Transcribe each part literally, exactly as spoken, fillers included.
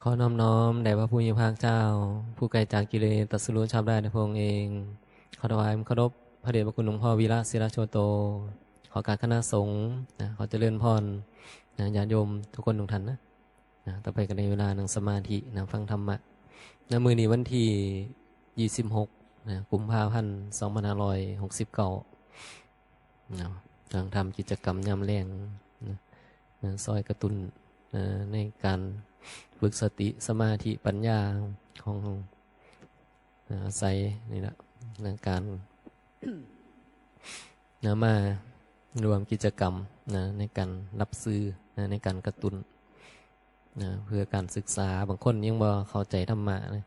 ขอน้อมน้อมแด่พระผู้มีพระภาคเจ้า ผู้ไกลจากกิเลส ตรัสรู้ชอบได้ในพระองค์เอง ขอถวายเคารพพระเดชพระคุณหลวงพ่อวีระศิลโชโต ขอการคณะสงฆ์นะ ขอเจริญพรนะ ญาติโยมทุกคนทุกท่านนะ นะ ต่อไปก็ได้เวลานั่งสมาธินะ ฟังธรรมะนะ มื้อนี้วันที่ยี่สิบหกนะ กุมภาพันธ์ สองพันห้าร้อยหกสิบเก้า นะ กำลังทำกิจกรรมยามแลงนะ นะ ซอยกระตุ้นนะ ในการฝึกสติ สมาธิ ปัญญาของเรานะ อาศัยนี่แหละนะ การนะ มาร่วมกิจกรรมนะ ในการรับสื่อนะ ในการกระตุ้นนะ เพื่อการศึกษา บางคนยังบ่เข้าใจธรรมะนะ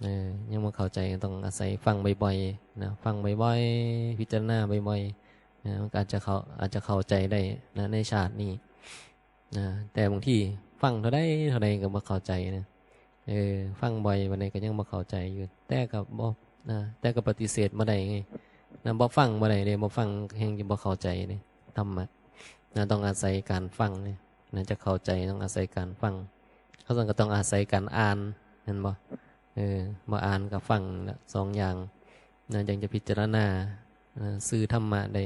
เออ ยังบ่เข้าใจ ต้องอาศัยฟังบ่อยๆนะ ฟังบ่อยๆ พิจารณาบ่อยๆนะ มันก็อาจจะเข้า อาจจะเข้าใจได้นะ ในชาตินี้นะ แต่บางทีฟังเท่าใดเท่าใดก็บ่เข้าใจนะ เออ ฟังบ่อยปานใดก็ยังบ่เข้าใจอยู่ แต่ก็บ่นะ แต่ก็ปฏิเสธบ่ได้ไงนะ บ่ฟังบ่ได้เด้ บ่ฟังแฮ่งจะบ่เข้าใจเด้ ธรรมะนะ ต้องอาศัยการฟังเนี่ยนะ จะเข้าใจต้องอาศัยการฟัง เขาสั่งก็ต้องอาศัยการอ่าน เห็นบ่ เออ บ่อ่านก็ฟังละ สองอย่างนะ จั่งจะพิจารณานะ สื่อธรรมะได้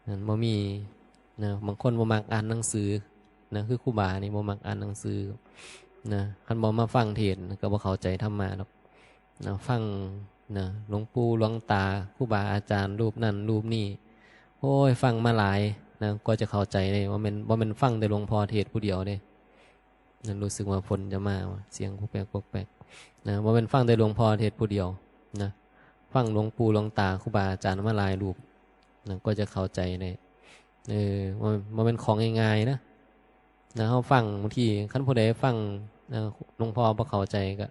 นะ บ่มีนะ บางคนบ่มักอ่านหนังสือนะ คือครูบานี่บ่มักอ่านหนังสือนะ คันบ่มาฟังเทศน์ก็บ่เข้าใจธรรมะดอกนะ ฟังนะ หลวงปู่หลวงตา ครูบาอาจารย์รูปนั่นรูปนี่ โอ้ย ฟังมาหลายนะ กว่าจะเข้าใจเลย ว่าแม่น ว่าแม่นฟังแต่หลวงพ่อเทศน์ผู้เดียวเด้ นั่นรู้สึกว่าฝนจะมาว่ะ เสียงปกแปกปกแปกนะ ว่าแม่นฟังแต่หลวงพ่อเทศน์ผู้เดียวนะ ฟังหลวงปู่หลวงตาครูบาอาจารย์มาหลายรูปนะ ก็จะเข้าใจใน เออ ว่า ว่าแม่นของง่ายๆนะ นะ เฮาฟังบางที คันผู้ใดฟังนะ หลวงพ่อบ่เข้าใจก็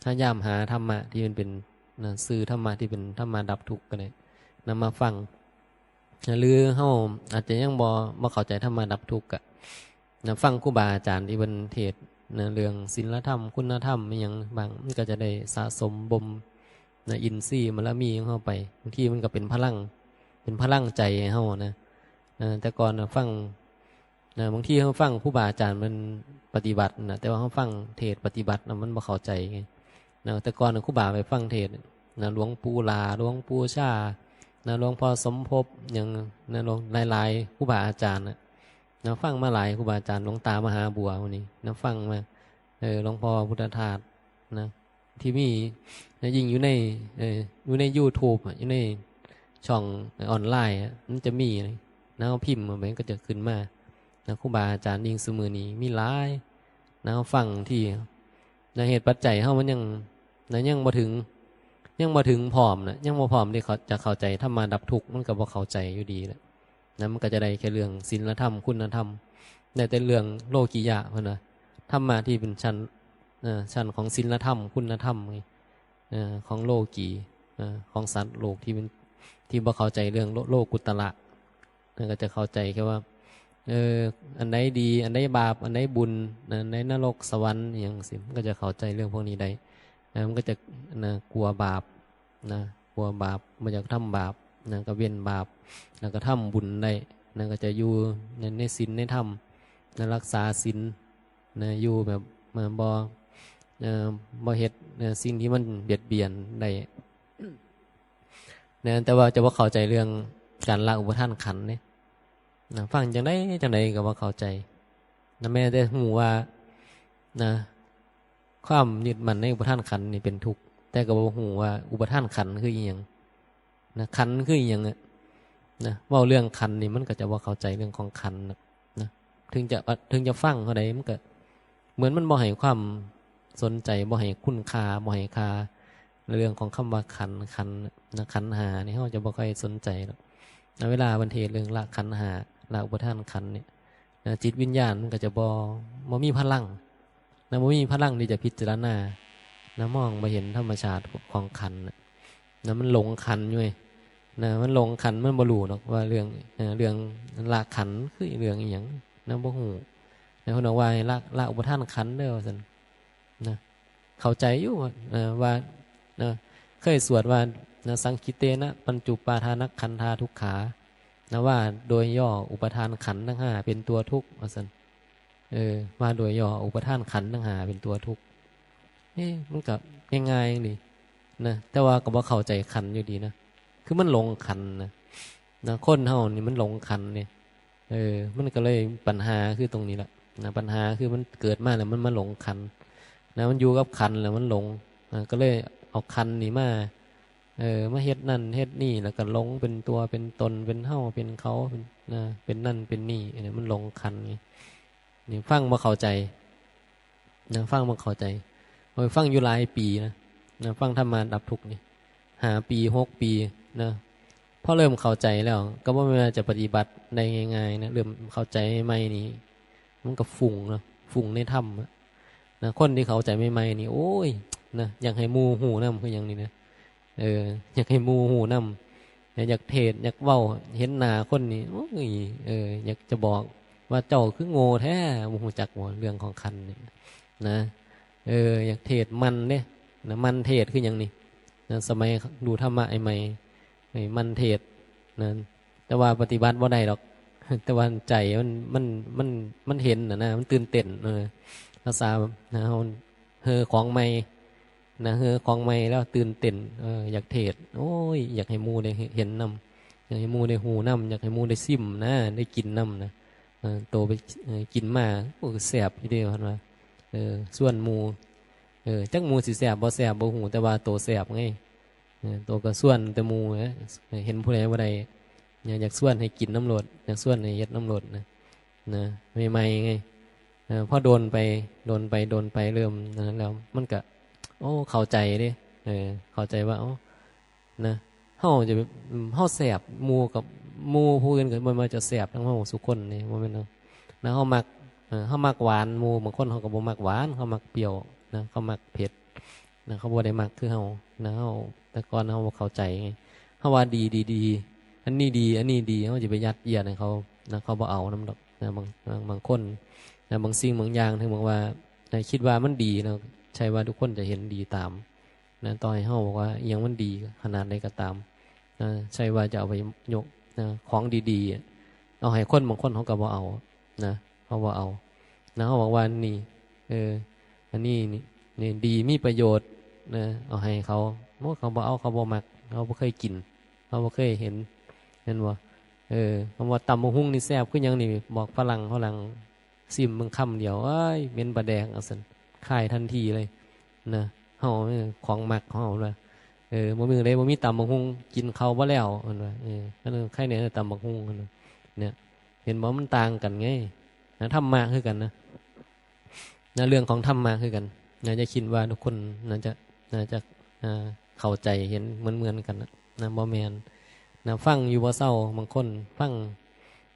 พยายามหาธรรมะที่มันเป็นนะ สื่อธรรมะที่เป็นธรรมะดับทุกข์ก็ได้ นำมาฟังนะ หรือเฮาอาจจะยังบ่ บ่เข้าใจธรรมะดับทุกข์ก็ นะ ฟังครูบาอาจารย์ที่เพิ่นเทศน์นะ เรื่องศีลธรรม คุณธรรมอิหยังบาง มันก็จะได้สะสมบ่มนะ อินทรีย์บารมีของเฮาไป บางทีมันก็เป็นพลัง เป็นพลังใจให้เฮานะ นะ แต่ก่อนนะ ฟังนะ บางทีเฮาฟังครูบาอาจารย์มันปฏิบัตินะ แต่ว่าเฮาฟังเทศน์ปฏิบัตินะ มันบ่เข้าใจไงนะ แต่ก่อนนะ ครูบาไปฟังเทศน์นะ หลวงปู่หล่า หลวงปู่ชานะ หลวงพ่อสมภพ หยังนะ หลวง หลายๆ ครูบาอาจารย์นะ นะ ฟังมาหลายครูบาอาจารย์ หลวงตามหาบัวพวกนี้นะ ฟังมา เออ หลวงพ่อพุทธทาสนะ ที่มีนะ ยิ่งอยู่ใน เออ อยู่ใน YouTube อะ อยู่ในช่องออนไลน์อะ มันจะมีนะ นะ เฮาพิมพ์มา มันก็จะขึ้นมานะ ครูบาอาจารย์ยิ่งซุมื้อนี้มีหลายนะ เฮาฟังที่นะ เหตุปัจจัยเฮามันยังนะ ยังบ่ถึง ยังบ่ถึงพร้อมนะ ยังบ่พร้อมที่เขาจะเข้าใจธรรมะดับทุกข์ มันก็บ่เข้าใจอยู่ดีแหละ นะ มันก็จะได้แค่เรื่องศีลธรรม คุณธรรม ได้แต่เรื่องโลกิยะ เพิ่นว่า ธรรมะที่เป็นชั้น เอ่อ ชั้นของศีลธรรม คุณธรรมไง เอ่อ ของโลกี เอ่อ ของสัตว์โลกที่มัน ที่บ่เข้าใจเรื่องโล โลกุตระ นั่นก็จะเข้าใจแค่ว่า เออ อันใดดี อันใดบาป อันใดบุญนะ อันใดนรก สวรรค์ อิหยังจั่งซี้ มันก็จะเข้าใจเรื่องพวกนี้ได้ นะ มันก็จะ นะ กลัวบาป นะ กลัวบาป บ่อยากทำบาป นะ ก็เว้นบาป แล้วก็ทำบุญได้ นะ ก็จะอยู่ใน ในศีลในธรรม นะ รักษาศีล นะ อยู่แบบ เอ่อ บ่ เอ่อ บ่เฮ็ด เอ่อ สิ่งที่มันเบียดเบียนได้ นะ แต่ว่าจะบ่เข้าใจเรื่องการละอุปาทานขันธ์เด้ นะ ฟังจั่งใดจั่งใดก็บ่เข้าใจ นะ แม้แต่ฮู้ว่า นะ ความยึดมั่นในอุปาทานขันธ์นี่เป็นทุกข์ แต่ก็บ่ฮู้ว่าอุปาทานขันธ์คืออิหยัง นะ ขันธ์คืออิหยังอะ นะ เว้าเรื่องขันธ์นี่มันก็จะบ่เข้าใจเรื่องของขันธ์นะ นะ ถึงจะ ถึงจะฟังเท่าใดมันก็เหมือนมันบ่ให้ความสนใจ บ่ให้คุณค่า บ่ให้ค่าในเรื่องของคำว่าขันธ์ ขันธ์นะ ขันธ์ห้านี่เฮาจะบ่ค่อยสนใจหรอก นะ เวลาเพิ่นเทศน์เรื่องละขันธ์ห้า ละอุปาทานขันธ์เนี่ย นะ จิตวิญญาณมันก็จะบ่ บ่มีพลัง นะ บ่มีพลังที่จะพิจารณา นะ มองบ่เห็นธรรมชาติของขันธ์น่ะ นะ มันหลงขันธ์อยู่ไง นะ มันหลงขันธ์ มันบ่รู้ดอกว่าเรื่อง เอ่อ เรื่องละขันธ์คือเรื่องอิหยัง นะ บ่ฮู้ นะ เพิ่นบอกว่าให้ละ ละอุปาทานขันธ์เด้อ ว่าซั่น นะ เข้าใจอยู่ เอ่อ ว่า นะ เคยสวดว่า นะ สังคิเตนะ ปัญจุปาทานักขันธาทุกขา นะ ว่าโดยย่ออุปาทานขันธ์ทั้งห้าเป็นตัวทุกข์ ว่าซั่น เออ ว่าโดยย่อ อุปาทานขันธ์ทั้งห้าเป็นตัวทุกข์ เอ๊ะ มันก็ง่ายๆนี่นะ แต่ว่าก็บ่เข้าใจขันธ์อยู่ดีนะ คือมันหลงขันธ์นะ นะ คนเฮานี่มันหลงขันธ์เนี่ย เออ มันก็เลยปัญหาคือตรงนี้แหละนะ ปัญหาคือมันเกิดมาแล้วมันมาหลงขันธ์นะ มันอยู่กับขันธ์แล้วมันหลงนะ ก็เลยเอาขันธ์นี่มา เออ มาเฮ็ดนั่นเฮ็ดนี่ แล้วก็หลงเป็นตัวเป็นตน เป็นเฮาเป็นเขา เป็นนะ เป็นนั่นเป็นนี่ อันนี้มันหลงขันธ์ไง นี่ฟังบ่เข้าใจนะ ฟังบ่เข้าใจ โอ้ย ฟังอยู่หลายปีนะ นะ ฟังธรรมะดับทุกข์นี่ ห้าปี หกปีนะ พอเริ่มเข้าใจแล้ว ก็บ่แม่นว่าจะปฏิบัติได้ง่ายๆนะ เริ่มเข้าใจใหม่ๆนี่ มันก็ฟุ้งเนาะ ฟุ้งในธรรมอะนะ คนที่เข้าใจใหม่ๆนี่ โอ้ย นะ อยากให้หมู่ฮู้นำ คือหยังนี่นะ เออ อยากให้หมู่ฮู้นำ อยากเทศน์ อยากเว้า เห็นหน้าคนนี่ โอ้ย เออ อยากจะบอกว่าเจ้าคือโง่แท้ บ่ฮู้จักบ่เรื่องของขันธ์นี่นะ เออ อยากเทศน์มันเด้นะ มันเทศน์คือหยังนี่นะ สมัยดูธรรมะใหม่ๆ ไอ้มันเทศน์นะ แต่ว่าปฏิบัติบ่ได้ดอก แต่ว่าใจมัน มัน มัน มันเห็นน่ะนะ มันตื่นเต้น เออ ภาษานะ เฮาเฮอของใหม่นะ เฮอของใหม่แล้วตื่นเต้น เออ อยากเทศน์ โอ้ย อยากให้หมู่ได้เห็นนำ อยากให้หมู่ได้ฮู้นำ อยากให้หมู่ได้ซิมนะ ได้กินนำนะ เออ โตไป เออ กินมา โอ้ แซ่บอยู่เด้ เพิ่นว่า เออ ชวนหมู่ เออ จักหมู่สิแซ่บบ่แซ่บบ่ฮู้ แต่ว่าโตแซ่บไง เออ โตก็ชวนแต่หมู่นะ เห็นผู้ใดบ่ได้ อยาก อยากชวนให้กินนำโลด อยากชวนให้เฮ็ดนำโลดนะ นะ ใหม่ๆไง เออ พอโดนไป โดนไป โดนไป เริ่มอันนั้นแล้ว มันก็ โอ้ เข้าใจเด้ เออ เข้าใจว่า โอ้ นะ เฮาจะแบบ อืม เฮาแซ่บ หมู่กับ หมู่ผู้อื่นก็บ่แม่นว่าจะแซ่บนำเฮาซุคนนี่ บ่แม่นเนาะ นะ เฮามัก เออ เฮามักหวาน หมู่บางคนเขาก็บ่มักหวาน เขามักเปรี้ยวนะ เขามักเผ็ดนะ เขาบ่ได้มักคือเฮานะ เฮา แต่ก่อนเฮาบ่เข้าใจไง เฮาว่าดี ดี ดี อันนี้ดี อันนี้ดี เฮาจะไปยัดเยียดให้เขานะ เขาบ่เอานำดอกนะ บาง บาง บางคนนะ บางสิ่งบางอย่าง ถึงบางว่านะ คิดว่ามันดีเนาะ ใช่ว่าทุกคนจะเห็นดีตามนะ ต่อให้เฮาบอกว่าอิหยังมันดีขนาดใดก็ตามนะ ใช่ว่าจะเอาไปยกนะ ของดีๆอะ เอาให้คนบางคนเขาก็บ่เอานะ เขาบ่เอานะ เขาบอกว่านี่ เออ อันนี้นี่ นี่ดี มีประโยชน์นะ เอาให้เขา โอ้ เขาบ่เอา เขาบ่มัก เขาบ่เคยกิน เขาบ่เคยเห็น เห็นบ่ เออ คำว่าตำบักหุ่งนี่แซ่บคือหยังนี่ บอกฝรั่ง ฝรั่งซิมเบิ่งคำเดียว เอ้ย เหม็นปลาแดก ว่าซั่น คายทันทีเลยนะ เฮา เออ ของมักของเฮาล่ะ เออ บ่มีเลย บ่มีตำบักหุ่ง กินข้าวบ่แล้ว เพิ่นว่า เออ อันนั้นใครเนี่ยตำบักหุ่ง เพิ่นว่า เนี่ย เห็นบ่ มันต่างกันไง นะ ธรรมะคือกันนะ นะ เรื่องของธรรมะคือกันนะ อย่าคิดว่าทุกคนน่าจะ น่าจะ อ่า เข้าใจเห็นเหมือนๆกันนะ นะ บ่แม่นนะ ฟังอยู่บ่เซา บางคนฟัง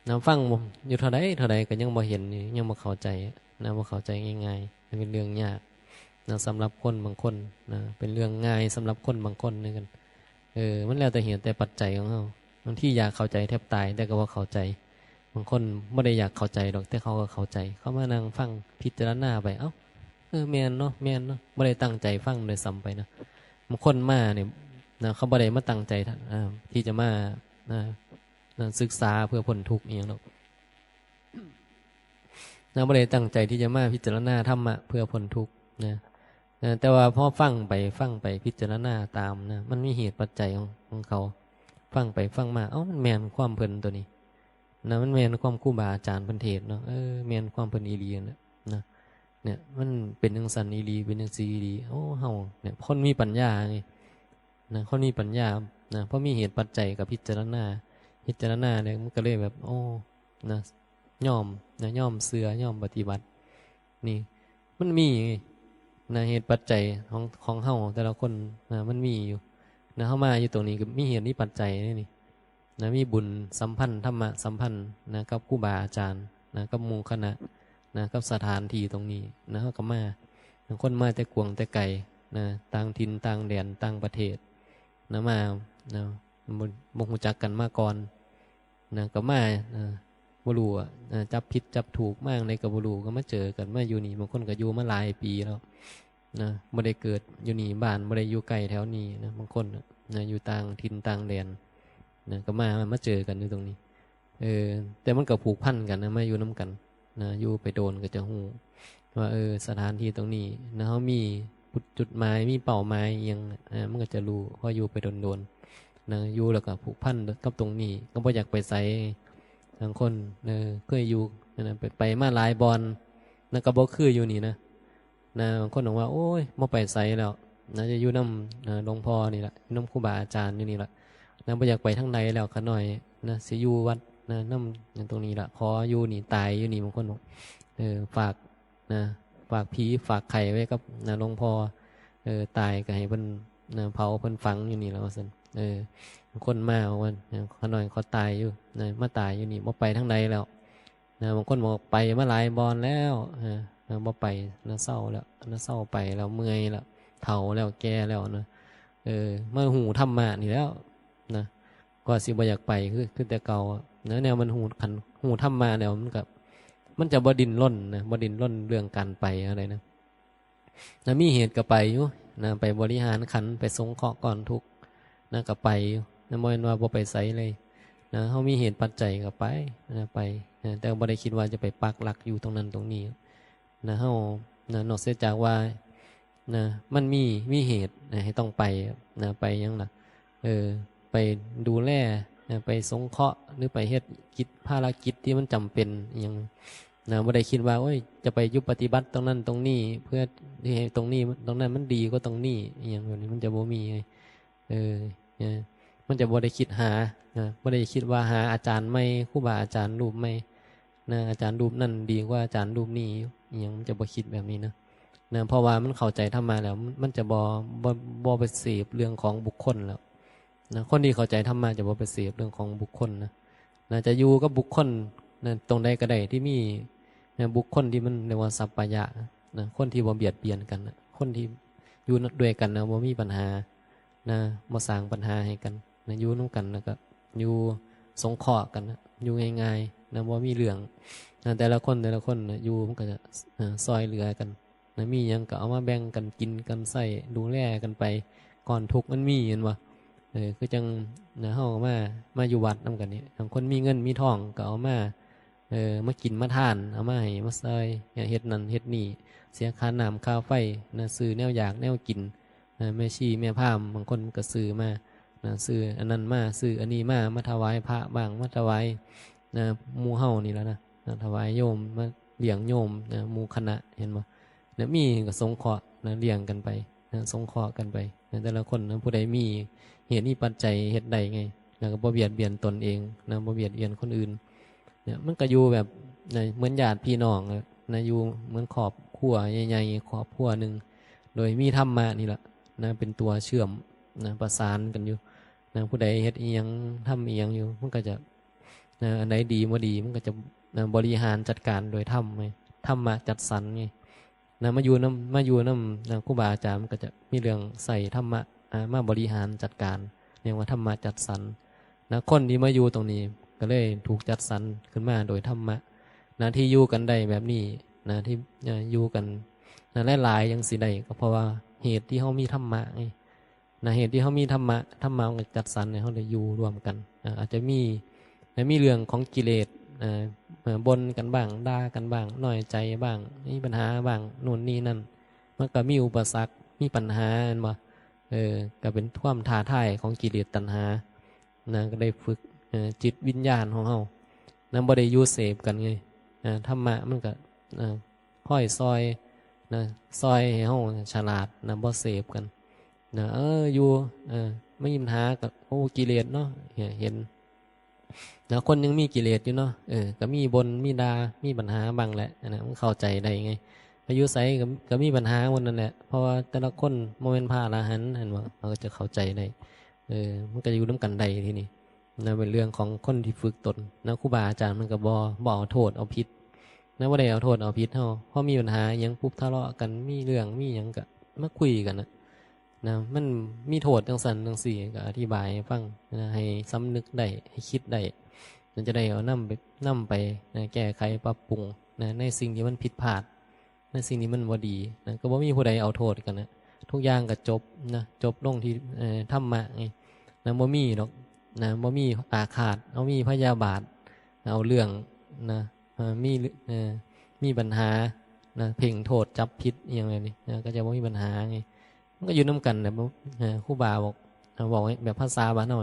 นะ ฟังบ่ อยู่เท่าใดเท่าใดก็ยังบ่เห็นอยู่ ยังบ่เข้าใจนะ บ่เข้าใจง่ายๆ มันเป็นเรื่องยากนะ สำหรับคนบางคนนะ เป็นเรื่องง่ายสำหรับคนบางคนเหมือนกัน เออ มันแล้วแต่เหตุแต่ปัจจัยของเฮา บางทีอยากเข้าใจแทบตาย แต่ก็บ่เข้าใจ บางคนบ่ได้อยากเข้าใจดอก แต่เขาก็เข้าใจ เขามานั่งฟังพิจารณาไป เอ้า เออ แม่นเนาะ แม่นเนาะ บ่ได้ตั้งใจฟังด้วยซ้ำไปนะ บางคนมาเนี่ยนะ เขาบ่ได้มาตั้งใจ อ่า ที่จะมา อ่า นะ ศึกษาเพื่อพ้นทุกข์อีหยังดอกนะ บ่ได้ตั้งใจที่จะมาพิจารณาธรรมะเพื่อพ้นทุกข์นะ นะ แต่ว่าพอฟังไป ฟังไป พิจารณาตามนะ มันมีเหตุปัจจัยของ ของเขา ฟังไปฟังมา เอ้า มันแม่นความเพิ่นตัวนี้นะ มันแม่นความครูบาอาจารย์เพิ่นเทศน์เนาะ เออ แม่นความเพิ่นอีหลีนะ นะ เนี่ย มันเป็นจั่งซั้นอีหลี เป็นจั่งซี้อีหลี โอ้ เฮาเนี่ย คนมีปัญญาไง นะ คนมีปัญญานะ พอมีเหตุปัจจัยก็พิจารณา พิจารณาเนี่ย มันก็เลยแบบ โอ้ นะ ยอมนะ ยอมเชื่อ ยอมปฏิบัติ นี่ มันมีไงนะ เหตุปัจจัยของ ของเฮาแต่ละคนนะ มันมีอยู่นะ เฮามาอยู่ตรงนี้ก็มีเหตุมีปัจจัยนี่ นะ มีบุญสัมพันธ์ ธรรมะสัมพันธ์นะ กับครูบาอาจารย์นะ กับหมู่คณะนะ กับสถานที่ตรงนี้นะ เฮาก็มา บางคนมาแต่กวางแต่ไกลนะ ต่างถิ่นต่างแดน ต่างประเทศนะ มานะ บ่ บ่รู้จักกันมาก่อนนะ ก็มานะ บ่รู้อะนะ จับผิดจับถูก มาจั่งใดก็บ่รู้ ก็มาเจอกัน มาอยู่นี่ บางคนก็อยู่มาหลายปีแล้วนะ บ่ได้เกิดอยู่นี่ บ้านบ่ได้อยู่ใกล้แถวนี้นะ บางคนน่ะนะ อยู่ต่างถิ่นต่างแดนนะ ก็มา มาเจอกันอยู่ตรงนี้ เออ แต่มันก็ผูกพันกันนะ มาอยู่นำกัน นะ อยู่ไปโดนก็จะฮู้ว่า เออ สถานที่ตรงนี้นะ เฮามีจุดหมาย มีเป้าหมายอิหยัง อ่า มันก็จะรู้ พออยู่ไปโดนๆ นะ อยู่แล้วก็ผูกพันกับตรงนี้ ก็บ่อยากไปไส บางคน เออ เคยอยู่นะ ไป ไปมาหลายบ่อนนะ ก็บ่คืออยู่นี่นะ นะ บางคนบอกว่า โอ้ย บ่ไปไสแล้วนะ จะอยู่นำ เอ่อ หลวงพ่อนี่ล่ะ อยู่นำครูบาอาจารย์อยู่นี่ล่ะนะ บ่อยากไปทางใดแล้ว ข้าน้อยนะ สิอยู่วัดนะ นำตรงนี้ล่ะ ขออยู่นี่ ตายอยู่นี่ บางคนบอก เออ ฝากนะ ฝากผีฝากไข้ไว้กับนะ หลวงพ่อ เออ ตายก็ให้เพิ่นนะ เผาเพิ่นฝังอยู่นี่ล่ะ ว่าซั่น เออ บางคนมาบอกว่า เออ ข้าน้อยขอตายอยู่นะ มาตายอยู่นี่ บ่ไปทางใดแล้ว นะ บางคนบอกไปมาหลายบ่อนแล้ว เออ เออ บ่ไปนะ เซาแล้วนะ เซาไปแล้ว เมื่อยแล้ว เฒ่าแล้ว แก่แล้วนะ เออ มาฮู้ธรรมะนี่แล้วนะ ก็สิบ่อยากไปคือ คือแต่เก่าอะนะ แนวมันฮู้ คันฮู้ธรรมะแล้วมันก็ มันจะบ่ดิ้นรนนะ บ่ดิ้นรนเรื่องการไปอะไรนะ นะ มีเหตุก็ไปอยู่นะ ไปบริหารขันธ์ ไปสงเคราะห์ก้อนทุกข์นะ ก็ไปอยู่นะ บ่แม่นว่าบ่ไปไสเลยนะ เฮามีเหตุปัจจัยก็ไปนะ ไปนะ แต่บ่ได้คิดว่าจะไปปักหลักอยู่ตรงนั้นตรงนี้นะ เฮานะ นอกเสียจากว่านะ มันมี มีเหตุนะ ให้ต้องไปนะ ไปหยังล่ะ เออ ไปดูแลนะ ไปสงเคราะห์ หรือไปเฮ็ดกิจ ภารกิจที่มันจำเป็นอิหยังนะ บ่ได้คิดว่า โอ้ย จะไปอยู่ปฏิบัติตรงนั้นตรงนี้ เพื่อที่ให้ตรงนี้ ตรงนั้นมันดีกว่าตรงนี้อิหยังแบบนี้ มันจะบ่มีไง เออ นะ มันจะบ่ได้คิดหานะ บ่ได้คิดว่าหาอาจารย์ใหม่ ครูบาอาจารย์รูปใหม่นะ อาจารย์รูปนั่นดีกว่าอาจารย์รูปนี้อยู่อิหยัง มันจะบ่คิดแบบนี้นะ นะ เพราะว่ามันเข้าใจธรรมะแล้ว มัน มันจะบ่ บ่ บ่ไปเสพเรื่องของบุคคลแล้วนะ คนที่เข้าใจธรรมะจะบ่ไปเสพเรื่องของบุคคลนะ นะ จะอยู่กับบุคคลนะ ตรงใดก็ได้ที่มีนะ บุคคลที่มันเรียกว่าสัปปายะนะ คนที่บ่เบียดเบียนกันนะ คนที่อยู่ด้วยกันนะ บ่มีปัญหานะ บ่สร้างปัญหาให้กันนะ อยู่นำกันแล้วก็อยู่สงเคราะห์กันนะ อยู่ง่ายๆนะ บ่มีเรื่องนะ แต่ละคน แต่ละคนนะ อยู่มันก็จะ เอ่อ ซอยเหลือกันนะ มีหยังก็เอามาแบ่งกันกินกันใช้ ดูแลกันไป ก้อนทุกข์มันมี เห็นบ่ เออ คือจั่งนะ เฮาก็มา มาอยู่วัดนำกันนี่ บางคนมีเงินมีทองก็เอามา เออ มากินมาทาน เอามาให้มาซอย เฮ็ดนั่นเฮ็ดนี่ เสียค่าน้ำค่าไฟนะ ซื้อแนวอยากแนวกินนะ แม่ชีแม่พราหมณ์บางคนก็ซื้อมานะ ซื้ออันนั้นมา ซื้ออันนี้มา มาถวายพระบ้าง มาถวายนะ หมู่เฮานี่แหละนะ นะ ถวายโยม มาเลี้ยงโยมนะ หมู่คณะ เห็นบ่ นะ มีก็สงเคราะห์นะ เลี้ยงกันไปนะ สงเคราะห์กันไปนะ แต่ละคนนะ ผู้ใดมีเหตุมีปัจจัยเฮ็ดได้ไง แล้วก็บ่เบียดเบียนตนเองนะ บ่เบียดเบียนคนอื่น เนี่ย มันก็อยู่แบบ นะ เหมือนญาติพี่น้องอะนะ อยู่เหมือนครอบครัวใหญ่ๆ ครอบครัวหนึ่ง โดยมีธรรมะนี่แหละนะ เป็นตัวเชื่อมนะ ประสานกันอยู่นะ ผู้ใดเฮ็ดอิหยัง ทำอิหยังอยู่ มันก็จะ นะ อันใดดีบ่ดี มันก็จะ นะ บริหารจัดการโดยธรรมไง ธรรมะจัดสรรไง นะ มาอยู่นำ มาอยู่นำ นะ ครูบาอาจารย์ มันก็จะมีเรื่องใช้ธรรมะ อ่า มาบริหารจัดการ เรียกว่าธรรมะจัดสรร นะ คนที่มาอยู่ตรงนี้ก็เลยถูกจัดสรรขึ้นมาโดยธรรมะ นะ ที่อยู่กันได้แบบนี้ นะ ที่ เอ่อ อยู่กัน นะ หลายๆ จั่งซี้ได้ ก็เพราะว่าเหตุที่เฮามีธรรมะไง นะ เหตุที่เฮามีธรรมะ ธรรมะมันก็จัดสรรให้เฮาได้อยู่ร่วมกัน อ่า อาจจะมี นะ มีเรื่องของกิเลส อ่า เอ่อ บ่นกันบ้าง ด่ากันบ้าง น้อยใจบ้าง มีปัญหาบ้าง นู่นนี่นั่น มันก็มีอุปสรรค มีปัญหา แม่นบ่ เออ ก็เป็นความท้าทายของกิเลสตัณหา นะ ก็ได้ฝึก เอ่อ จิตวิญญาณของเฮา นะ บ่ได้อยู่เสพกันไง นะ ธรรมะมันก็ เอ่อ คอยซอย นะ ซอยให้เฮาฉลาด นะ บ่เสพกัน นะ เออ อยู่ เออ มีปัญหาก็ โอ้ กิเลสเนาะ เนี่ย เห็น นะ คนยังมีกิเลสอยู่เนาะ เออ ก็มีบ่น มีด่า มีปัญหาบ้างแหละ อันนั้นมันเข้าใจได้ไง ไปอยู่ไสก็ ก็มีปัญหาหมดนั่นแหละ เพราะว่าแต่ละคนบ่แม่นพระอรหันต์ หั้นบ่ เฮาก็จะเข้าใจได้ เออ มันก็อยู่นำกันได้ทีนี้ นะ เป็นเรื่องของคนที่ฝึกตน นะ ครูบาอาจารย์มันก็บ่ บ่เอาโทษเอาผิด นะ บ่ได้เอาโทษเอาผิดเฮา พอมีปัญหาอิหยังปุ๊บ ทะเลาะกัน มีเรื่อง มีหยังก็มาคุยกันน่ะ นะ มันมีโทษจั่งซั้นจั่งซี้ ก็อธิบายให้ฟัง นะ ให้สำนึกได้ ให้คิดได้ นะ จะได้เอานำไป นำไป นะ แก้ไขปรับปรุง นะ ในสิ่งที่มันผิดพลาด ในสิ่งที่มันบ่ดี นะ ก็บ่มีผู้ใดเอาโทษกันนะ ทุกอย่างก็จบ นะ จบลงที่ เอ่อ ธรรมะไง นะ บ่มีดอก นะ บ่มีอาฆาต บ่มีพยาบาท เอาเรื่อง นะ เอ่อ มี เอ่อ มีปัญหานะ เพ่งโทษจับผิดอหย่างไรนี่นะ ก็จะบ่มีปัญหาไง มันก็อยู่นำกันนะ บ่ เออ ครูบาบอก เออ บอกแบบภาษาบ้านเฮา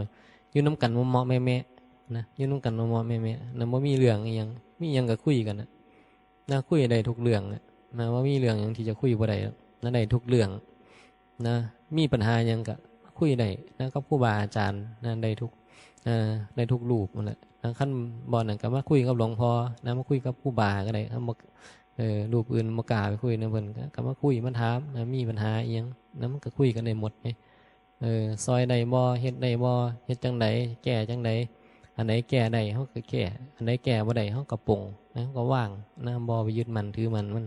อยู่นำกันเหมาะๆแมะๆนะ อยู่นำกันเหมาะๆแมะๆนะ บ่มีเรื่องอีหยัง มีหยังก็คุยกันนะ นะ คุยได้ทุกเรื่องนะ นะ บ่มีเรื่องหยังที่จะคุยบ่ได้หรอกนะ ได้ทุกเรื่องนะ มีปัญหาหยังก็คุยได้นะ กับครูบาอาจารย์นะ ได้ทุก เอ่อ ได้ทุกรูปนั่นแหละนะ คันบ่นั่นก็มาคุยกับหลวงพ่อนะ มาคุยกับครูบาก็ได้ คันบ่ เออ รูปอื่นบ่กล้าไปคุยนำเพิ่น ก็ ก็มาคุยมาถามนะ มีปัญหาอีหยังนะ มันก็คุยกันได้หมดไง เออ ซ่อยได้บ่ เฮ็ดได้บ่ เฮ็ดจั่งใด แก้จั่งใด อันใดแก้ได้ เฮาก็แก้ อันใดแก้บ่ได้ เฮาก็ปลงนะ เฮาก็วางนะ บ่ไปยึดมั่นถือมั่นมัน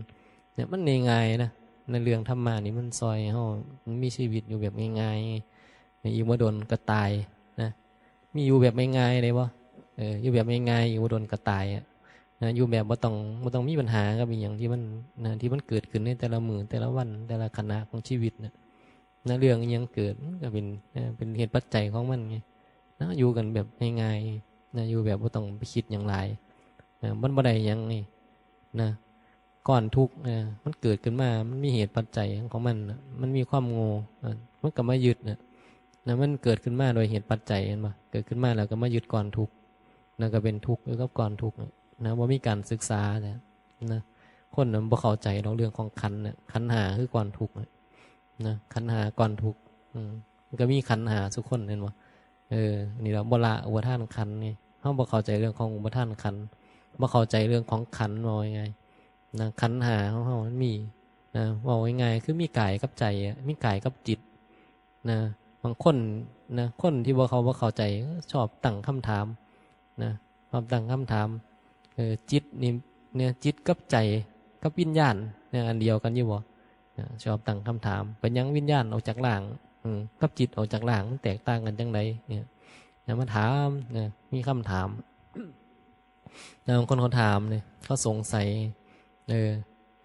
เนี่ย มันง่ายๆนะ ในเรื่องธรรมะนี่มันซ่อยเฮา มันมีชีวิตอยู่แบบง่ายๆ อีกบ่โดนก็ตายนะ มีอยู่แบบง่ายๆได้บ่ เออ อยู่แบบง่ายๆ อีกบ่โดนก็ตายอะนะ อยู่แบบบ่ต้อง บ่ต้องมีปัญหากับอีหยังที่มันนะ ที่มันเกิดขึ้นในแต่ละมื้อ แต่ละวัน แต่ละขณะของชีวิตนะ นะ เรื่องอิหยังเกิด มันก็เป็น เอ่อ เป็นเหตุปัจจัยของมันไง นะ อยู่กันแบบง่ายๆนะ อยู่แบบบ่ต้องไปคิดหยังหลายนะ มันบ่ได้หยังไงนะ ก้อนทุกข์ เอ่อ มันเกิดขึ้นมา มันมีเหตุปัจจัยของมันน่ะ มันมีความโง่ เอ่อ มันก็มายึดน่ะ นะ มันเกิดขึ้นมาโดยเหตุปัจจัย เห็นบ่ เกิดขึ้นมาแล้วก็มายึดก้อนทุกข์ แล้วก็เป็นทุกข์อยู่กับก้อนทุกข์น่ะ นะ บ่มีการศึกษาน่ะ นะ คนน่ะบ่เข้าใจดอกเรื่องของขันธ์น่ะ ขันธ์ห้าคือก้อนทุกข์น่ะ นะ ขันธ์ห้าก้อนทุกข์ อืม มันก็มีขันธ์ห้าซุคน เห็นบ่ เออ นี่ล่ะ บ่ละอุปาทานขันธ์ไง เฮาบ่เข้าใจเรื่องของอุปาทานขันธ์ บ่เข้าใจเรื่องของขันธ์ ว่าง่ายๆ นะ ขันธ์ห้าของเฮามันมี นะ เว้าง่ายๆ คือมีกายกับใจอะ มีกายกับจิต นะ บางคนนะ คนที่บ่ เขาบ่เข้าใจ ชอบตั้งคำถามนะ ชอบตั้งคำถาม เออ จิตนี่ เนี่ย จิตกับใจ กับวิญญาณเนี่ย อันเดียวกันอยู่บ่ นะ ชอบตั้งคำถาม เป็นหยังวิญญาณออกจากร่าง อืม กับจิตออกจากร่าง มันแตกต่างกันจั่งใดเนี่ย นะ มาถามนะ มีคำถาม นะ บางคนเขาถามเนี่ย เขาสงสัย เออ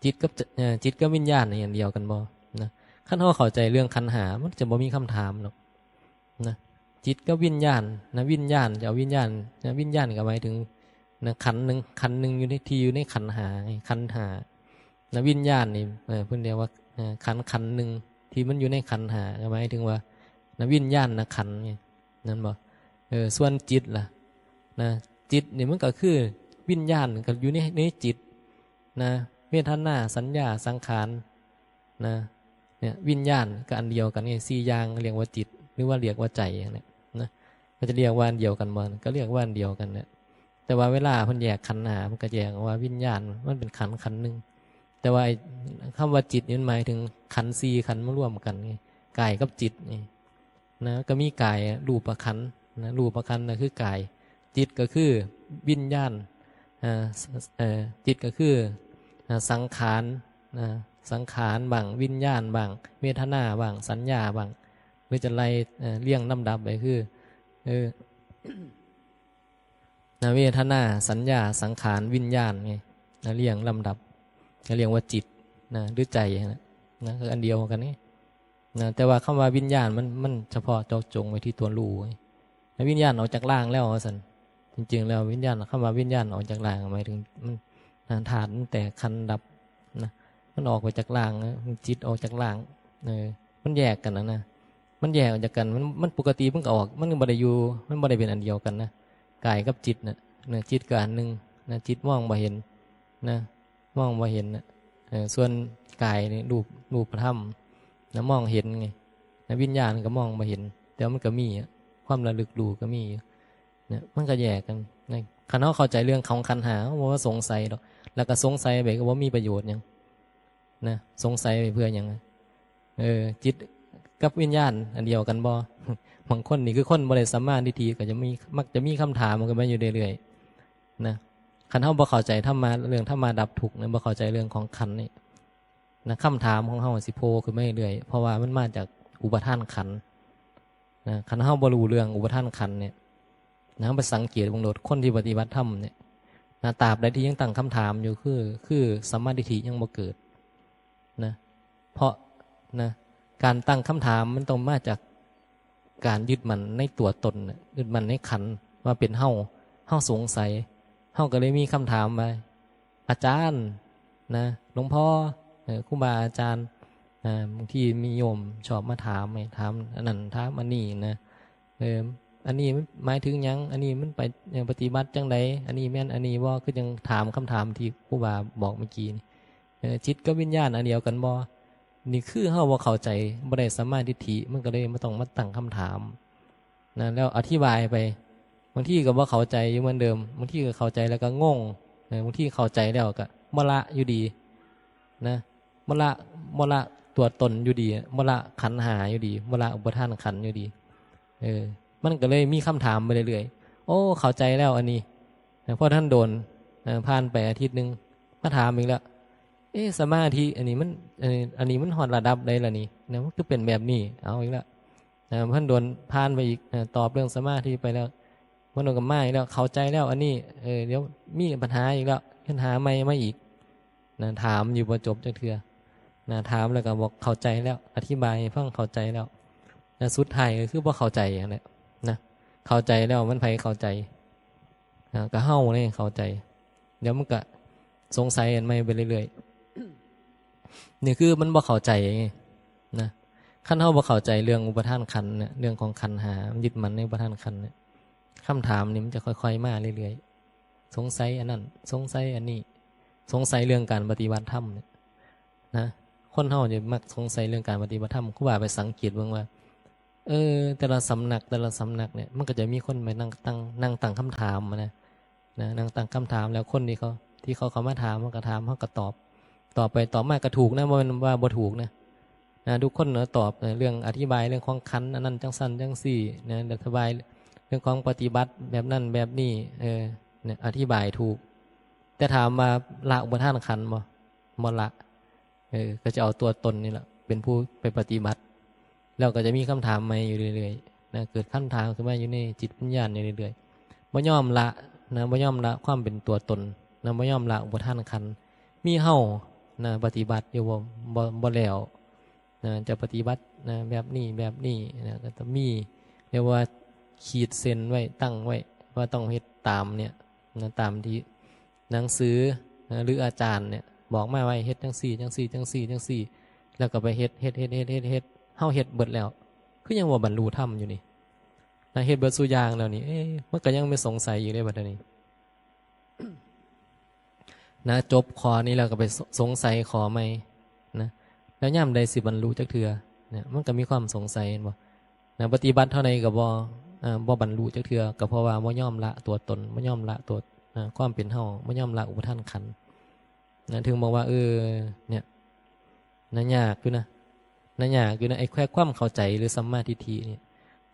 จิตกับ เอ่อ จิตกับวิญญาณนี่อันเดียวกันบ่ นะ คันเฮาเข้าใจเรื่องขันธ์ห้า มันจะบ่มีคำถามหรอก นะ จิตกับวิญญาณ นะ วิญญาณ จะเอาวิญญาณ นะ วิญญาณก็หมายถึง นะ ขันธ์หนึ่ง ขันธ์หนึ่งอยู่ใน ที่อยู่ในขันธ์ห้าไง ขันธ์ห้า นะ วิญญาณนี่ เอ่อ เพิ่นเรียกว่า เอ่อ ขันธ์ ขันธ์หนึ่ง ที่มันอยู่ในขันธ์ห้า ก็หมายถึงว่า นะ วิญญาณขันธ์ไง นั่นบ่ เออ ส่วนจิตล่ะ นะ จิตนี่มันก็คือวิญญาณ ก็อยู่ใน ในจิต นะ เวทนา สัญญา สังขาร นะ เนี่ย วิญญาณก็อันเดียวกันไง สี่อย่างเรียกว่าจิต หรือว่าเรียกว่าใจเนี่ย นะ ก็จะเรียกว่าอันเดียวกันบ่ ก็เรียกว่าอันเดียวกันเนี่ย แต่ว่าเวลาเพิ่นแยกขันธ์ห้า เพิ่นก็แยกว่าวิญญาณ มันเป็นขันธ์ขันธ์หนึ่ง แต่ว่าไอ้คำว่าจิตนี่มันหมายถึงขันธ์สี่ขันธ์มารวมกันไง กายกับจิตไง นะ ก็มีกายอะ รูปขันธ์นะ รูปขันธ์น่ะคือกาย จิตก็คือวิญญาณ อ่า เอ่อ จิตก็คือ อ่า สังขาร นะ สังขารบ้าง วิญญาณบ้าง เวทนาบ้าง สัญญาบ้าง หรือจะไล่ เอ่อ เรียงลำดับไปคือ เออ นะ เวทนา สัญญา สังขาร วิญญาณไง นะ เรียงลำดับ ก็เรียกว่าจิต นะ หรือใจนะ นะ คืออันเดียวกันนี่ นะ แต่ว่าคำว่าวิญญาณมัน มันเฉพาะเจาะจงไว้ที่ตัวรู้ไง แล้ววิญญาณออกจากร่างแล้วว่าซั่น จริงๆ แล้ววิญญาณ คำว่าวิญญาณออกจากร่างหมายถึงมัน นะ ธาตุมันแตกขันธ์ดับ นะ มันออกไปจากร่างนะ มันจิตออกจากร่าง เออ มันแยกกันนะ นะ มันแยกออกจากกัน มัน มันปกติมันก็ออก มันบ่ได้อยู่ มันบ่ได้เป็นอันเดียวกันนะ กายกับจิตน่ะ นะ จิตก็อันหนึ่ง นะ จิตมองบ่เห็น นะ มองบ่เห็นน่ะ เออ ส่วนกายนี่ รูป รูปธรรม นะ มองเห็นไง นะ วิญญาณก็มองบ่เห็น แต่ว่ามันก็มีอะ ความระลึกรู้ก็มีอยู่ เนี่ย มันก็แยกกัน นะ คันเฮาเข้าใจเรื่องของขันธ์ห้า เฮาบ่มาสงสัยดอก แล้วก็สงสัยไปก็บ่มีประโยชน์หยัง นะ สงสัยไปเพื่อหยังอะ เออ จิตกับวิญญาณอันเดียวกันบ่ บางคนนี่คือคนบ่ได้สัมมาทิฏฐิ ก็จะมี มักจะมีคำถามขึ้นมาอยู่เรื่อยๆ นะ คันเฮาบ่เข้าใจธรรมะ เรื่องธรรมะดับทุกข์นะ บ่เข้าใจเรื่องของขันธ์นี่ นะ คำถามของเฮาสิโผล่ขึ้นมาเรื่อยๆ เพราะว่ามันมาจากอุปาทานขันธ์ นะ คันเฮาบ่รู้เรื่องอุปาทานขันธ์เนี่ย นะ เฮาไปสังเกตเบิ่งโลด คนที่ปฏิบัติธรรมเนี่ย นะ ตราบใดที่ยังตั้งคำถามอยู่ คือ คือสัมมาทิฏฐิยังบ่เกิด นะ เพราะ นะ การตั้งคำถามมันต้องมาจากการยึดมั่นในตัวตนน่ะ ยึดมั่นในขันธ์ว่าเป็นเฮา เฮาสงสัย เฮาก็เลยมีคำถามว่า อาจารย์ นะ หลวงพ่อ เออ ครูบาอาจารย์ อ่า บางทีมีโยมชอบมาถามไง ถามอันนั้นถามอันนี้นะ เออ อันนี้มันหมายถึงหยัง อันนี้มันไป เอ่อ ปฏิบัติจั่งใด อันนี้แม่นอันนี้บ่ คือจั่งถามคำถามที่ครูบาบอกเมื่อกี้นี่ เออ จิตกับวิญญาณอันเดียวกันบ่ นี่คือเฮาบ่เข้าใจ บ่ได้สัมมาทิฏฐิ มันก็เลยบ่ต้องมาตั้งคำถามนะ แล้วอธิบายไป บางทีก็บ่เข้าใจอยู่เหมือนเดิม บางทีก็เข้าใจแล้วก็งง เออ บางทีเข้าใจแล้วก็บ่ละอยู่ดีนะ บ่ละ บ่ละตัวตนอยู่ดี บ่ละขันธ์ห้าอยู่ดี บ่ละอุปาทานขันธ์อยู่ดี เออ มันก็เลยมีคำถามไปเรื่อยๆ โอ้ เข้าใจแล้วอันนี้ นะ พอท่านโดน เอ่อ ผ่านไปอาทิตย์หนึ่ง มาถามอีกแล้ว เอ๊ะ สมาธิอันนี้มัน เอ่อ อันนี้มันฮอดระดับใดล่ะนี่ นะ มันคือเป็นแบบนี้ เอาอีกแล้ว นะ ท่านโดนผ่านไปอีก เอ่อ ตอบเรื่องสมาธิไปแล้ว มันก็มาอีกแล้ว เข้าใจแล้วอันนี้ เออ เดี๋ยวมีปัญหาอีกแล้ว ปัญหาใหม่มาอีก นะ ถามอยู่บ่จบจักเทื่อ นะ ถามแล้วก็บอกเข้าใจแล้ว อธิบายให้ฟังเข้าใจแล้ว นะ สุดท้ายก็คือบ่เข้าใจนั่นแหละ นะ เข้าใจแล้วมันไผเข้าใจ นะ ก็เฮานี่เข้าใจ เดี๋ยวมันก็สงสัยอันใหม่ไปเรื่อยๆ นี่คือมันบ่เข้าใจไง นะ คันเฮาบ่เข้าใจเรื่องอุปาทานขันธ์เนี่ย เรื่องของขันธ์ห้า มันยึดมั่นในอุปาทานขันธ์เนี่ย คำถามนี่มันจะค่อยๆ มาเรื่อยๆ สงสัยอันนั้น สงสัยอันนี้ สงสัยเรื่องการปฏิบัติธรรมเนี่ย นะ คนเฮาเนี่ยมักสงสัยเรื่องการปฏิบัติธรรม ครูบาไปสังเกตเบิ่งว่า เออ แต่ละสำนัก แต่ละสำนักเนี่ย มันก็จะมีคนไปนั่งตั้ง นั่งตั้งคำถามมานะ นะ นั่งตั้งคำถาม แล้วคนที่เขา ที่เขาเข้ามาถาม มันก็ถาม เขาก็ตอบ ตอบไปตอบมาก็ถูกนะ บ่แม่นว่าบ่ถูกนะ นะ ทุกคนเนาะ ตอบ เอ่อ เรื่องอธิบายเรื่องของขันธ์อันนั้นจังซั่นจังซี่นะ อธิบายเรื่องของปฏิบัติแบบนั้นแบบนี้ เออ เนี่ย อธิบายถูก แต่ถามว่าละอุปาทานขันธ์บ่ บ่ละ เออ ก็จะเอาตัวตนนี่แหละเป็นผู้ไปปฏิบัติ แล้วก็จะมีคำถามใหม่อยู่เรื่อยๆ นะ เกิดคำถามขึ้นมาอยู่ในจิตวิญญาณอยู่เรื่อยๆ บ่ยอมละ นะ บ่ยอมละความเป็นตัวตน นะ บ่ยอมละอุปาทานขันธ์ มีเฮา นะ ปฏิบัติอยู่บ่ บ่ บ่แล้ว นะ จะปฏิบัติ นะ แบบนี้ แบบนี้ นะ ก็จะมี เรียกว่าขีดเส้นไว้ ตั้งไว้ ว่าต้องเฮ็ดตามเนี่ย นะ ตามที่หนังสือ นะ หรืออาจารย์เนี่ย บอกมาไว้ เฮ็ดจังซี่ จังซี่ จังซี่ จังซี่ แล้วก็ไปเฮ็ด เฮ็ด เฮ็ด เฮ็ด เฮ็ด เฮ็ด เฮาเฮ็ดเบิดแล้ว คือยังว่าบรรลุธรรมอยู่นี่ นะ เฮ็ดเบิดซุอย่างแล้วนี่ เอ๊ะ มันก็ยังมีสงสัยอยู่เด้บัดนี้ นะ จบข้อนี้แล้วก็ไปส- สงสัยข้อใหม่นะ แล้วยามใดสิบรรลุจักเทื่อเนี่ย มันก็มีความสงสัย เห็นบ่ นะ ปฏิบัติเท่าใดก็บ่ เอ่อ บ่บรรลุจักเทื่อ ก็เพราะว่าบ่ยอมละตัวตน บ่ยอมละตัว นะ ความเป็นเฮา บ่ยอมละอุปาทานขันธ์ นะ ถึงบอกว่า เออ เนี่ย นะ ยากอยู่นะ นะ ยากอยู่นะ ไอ้แค่ความเข้าใจหรือสัมมาทิฏฐิเนี่ย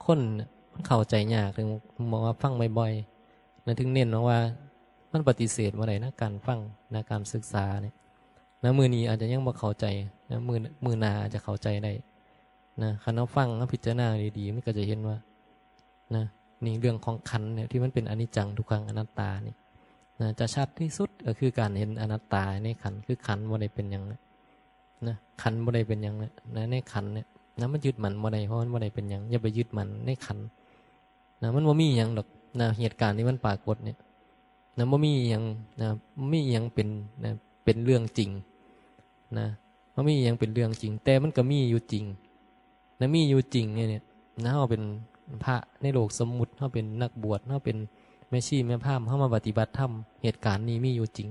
คนน่ะมันเข้าใจยาก ถึงบอกว่าฟังบ่อยๆ นะ ถึงเน้นว่ามันปฏิเสธบ่ได้นะ การฟัง นะ การศึกษาเนี่ย นะ มื้อนี้อาจจะยังบ่เข้าใจ นะ มื้อ มื้อหน้าอาจจะเข้าใจได้ นะ คันเฮาฟัง เฮาพิจารณาดีๆ มันก็จะเห็นว่า นะ นี่เรื่องของขันธ์เนี่ย ที่มันเป็นอนิจจัง ทุกขัง อนัตตานี่ นะ จะชัดที่สุดก็คือการเห็นอนัตตาในขันธ์ คือขันธ์บ่ได้เป็นหยังนะ นะ ขันธ์บ่ได้เป็นหยังนะ นะ ในขันธ์เนี่ย นะ มันยึดมั่นบ่ได้ เพราะมันบ่ได้เป็นหยัง อย่าไปยึดมั่นในขันธ์ นะ มันบ่มีหยังดอก นะ เหตุการณ์ที่มันปรากฏเนี่ย นะ บ่มีหยัง นะ บ่มีหยังเป็น นะ เป็นเรื่องจริง นะ บ่มีหยังเป็นเรื่องจริง แต่มันก็มีอยู่จริง นะ มีอยู่จริงเนี่ย เนี่ย นะ เฮาเป็นพระในโลกสมมุติ เฮาเป็นนักบวช เฮาเป็นแม่ชีแม่พราหมณ์ เฮามาปฏิบัติธรรม เหตุการณ์นี้มีอยู่จริง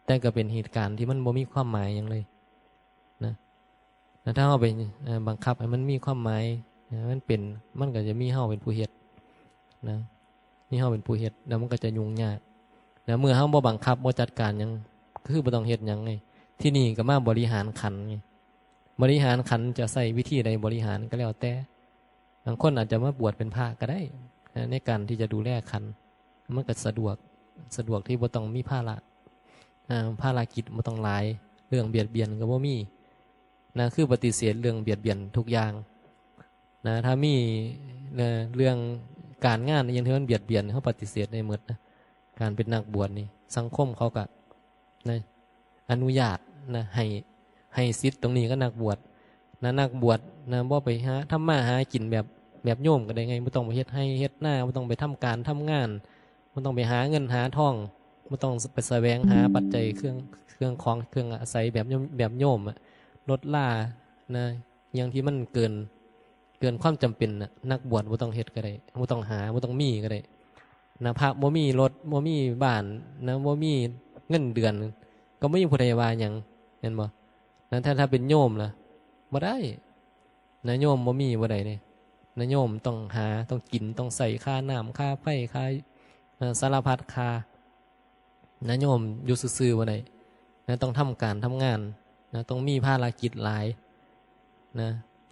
แต่ก็เป็นเหตุการณ์ที่มันบ่มีความหมายหยังเลย นะ แล้วถ้าเฮาไป เอ่อ บังคับให้มันมีความหมาย ให้มันเป็น มันก็จะมีเฮาเป็นผู้เฮ็ด นะ มีเฮาเป็นผู้เฮ็ด แล้วมันก็จะยุ่งยาก แล้วเมื่อเฮาบ่บังคับ บ่จัดการหยัง ก็คือบ่ต้องเฮ็ดหยังไง ที่นี่ก็มาบริหารขันธ์ไง บริหารขันธ์จะใช้วิธีใดบริหารก็แล้วแต่ บางคนอาจจะมาบวชเป็นพระก็ได้ นะ ในการที่จะดูแลขันธ์ มันก็สะดวก สะดวกที่บ่ต้องมีภาระ อ่า ภารกิจบ่ต้องหลาย เรื่องเบียดเบียนก็บ่มี นะ คือปฏิเสธเรื่องเบียดเบียนทุกอย่าง นะ ถ้ามี นะ เรื่องการงานอิหยังที่มันเบียดเบียน เฮาปฏิเสธได้หมดนะ การเป็นนักบวชนี่ สังคมเขาก็ นะ อนุญาต นะ ให้ ให้สิทธิ์ตรงนี้กับนักบวช นะ นักบวช นะ บ่ไปหาทำมาหากินแบบ แบบโยมก็ได้ไง บ่ต้องไปเฮ็ดไร่เฮ็ดนา บ่ต้องไปทำการทำงาน บ่ต้องไปหาเงินหาทอง บ่ต้องไปแสวงหาปัจจัยเครื่อง เครื่องของเครื่องอาศัยแบบโยม แบบโยมอะ รถรานะ อย่างที่มันเกิน เกินความจำเป็นน่ะ นักบวชบ่ต้องเฮ็ดก็ได้ บ่ต้องหา บ่ต้องมีก็ได้นะ พระบ่มีรถ บ่มีบ้านนะ บ่มีเงินเดือน ก็บ่มีผู้ใดว่าหยัง แม่นบ่นะ ถ้า ถ้าเป็นโยมล่ะ บ่ได้นะ โยมบ่มีบ่ได้เด้นะ โยมต้องหา ต้องกิน ต้องใช้ค่าน้ำ ค่าไฟ ค่า เอ่อ สารพัดค่านะ โยมอยู่ซื่อๆบ่ได้นะ ต้องทำการทำงานนะ ต้องมีภารกิจหลายนะ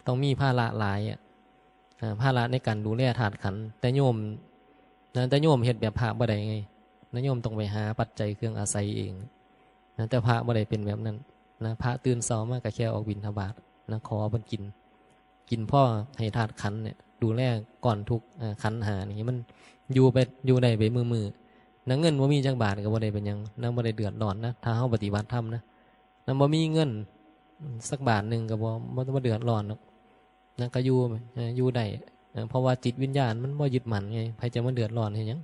ต้องมีภาระหลายอะ อ่า ภาระในการดูแลธาตุขันธ์ แต่โยมนะ แต่โยมเฮ็ดแบบพระบ่ได้ไงนะ โยมต้องไปหาปัจจัยเครื่องอาศัยเองนะ แต่พระบ่ได้เป็นแบบนั้นนะ พระตื่นเช้ามาก็แค่ออกบิณฑบาตนะ ขอเพิ่นกิน กินพอให้ธาตุขันธ์เนี่ย ดูแลก้อนทุกข์ อ่า ขันธ์ห้านี่มันอยู่ไป อยู่ได้ไปมื้อๆนะ เงินบ่มีจักบาทก็บ่ได้เป็นหยังนะ บ่ได้เดือดร้อนนะ ถ้าเฮาปฏิบัติธรรมนะ นะ บ่มีเงินสักบาทหนึ่งก็บ่ บ่ บ่เดือดร้อนหรอกนะ ก็อยู่ เอ่อ อยู่ได้ เอ่อ เพราะว่าจิตวิญญาณมันบ่ยึดมั่นไง ไผจะมาเดือดร้อนเฮ็ดหยัง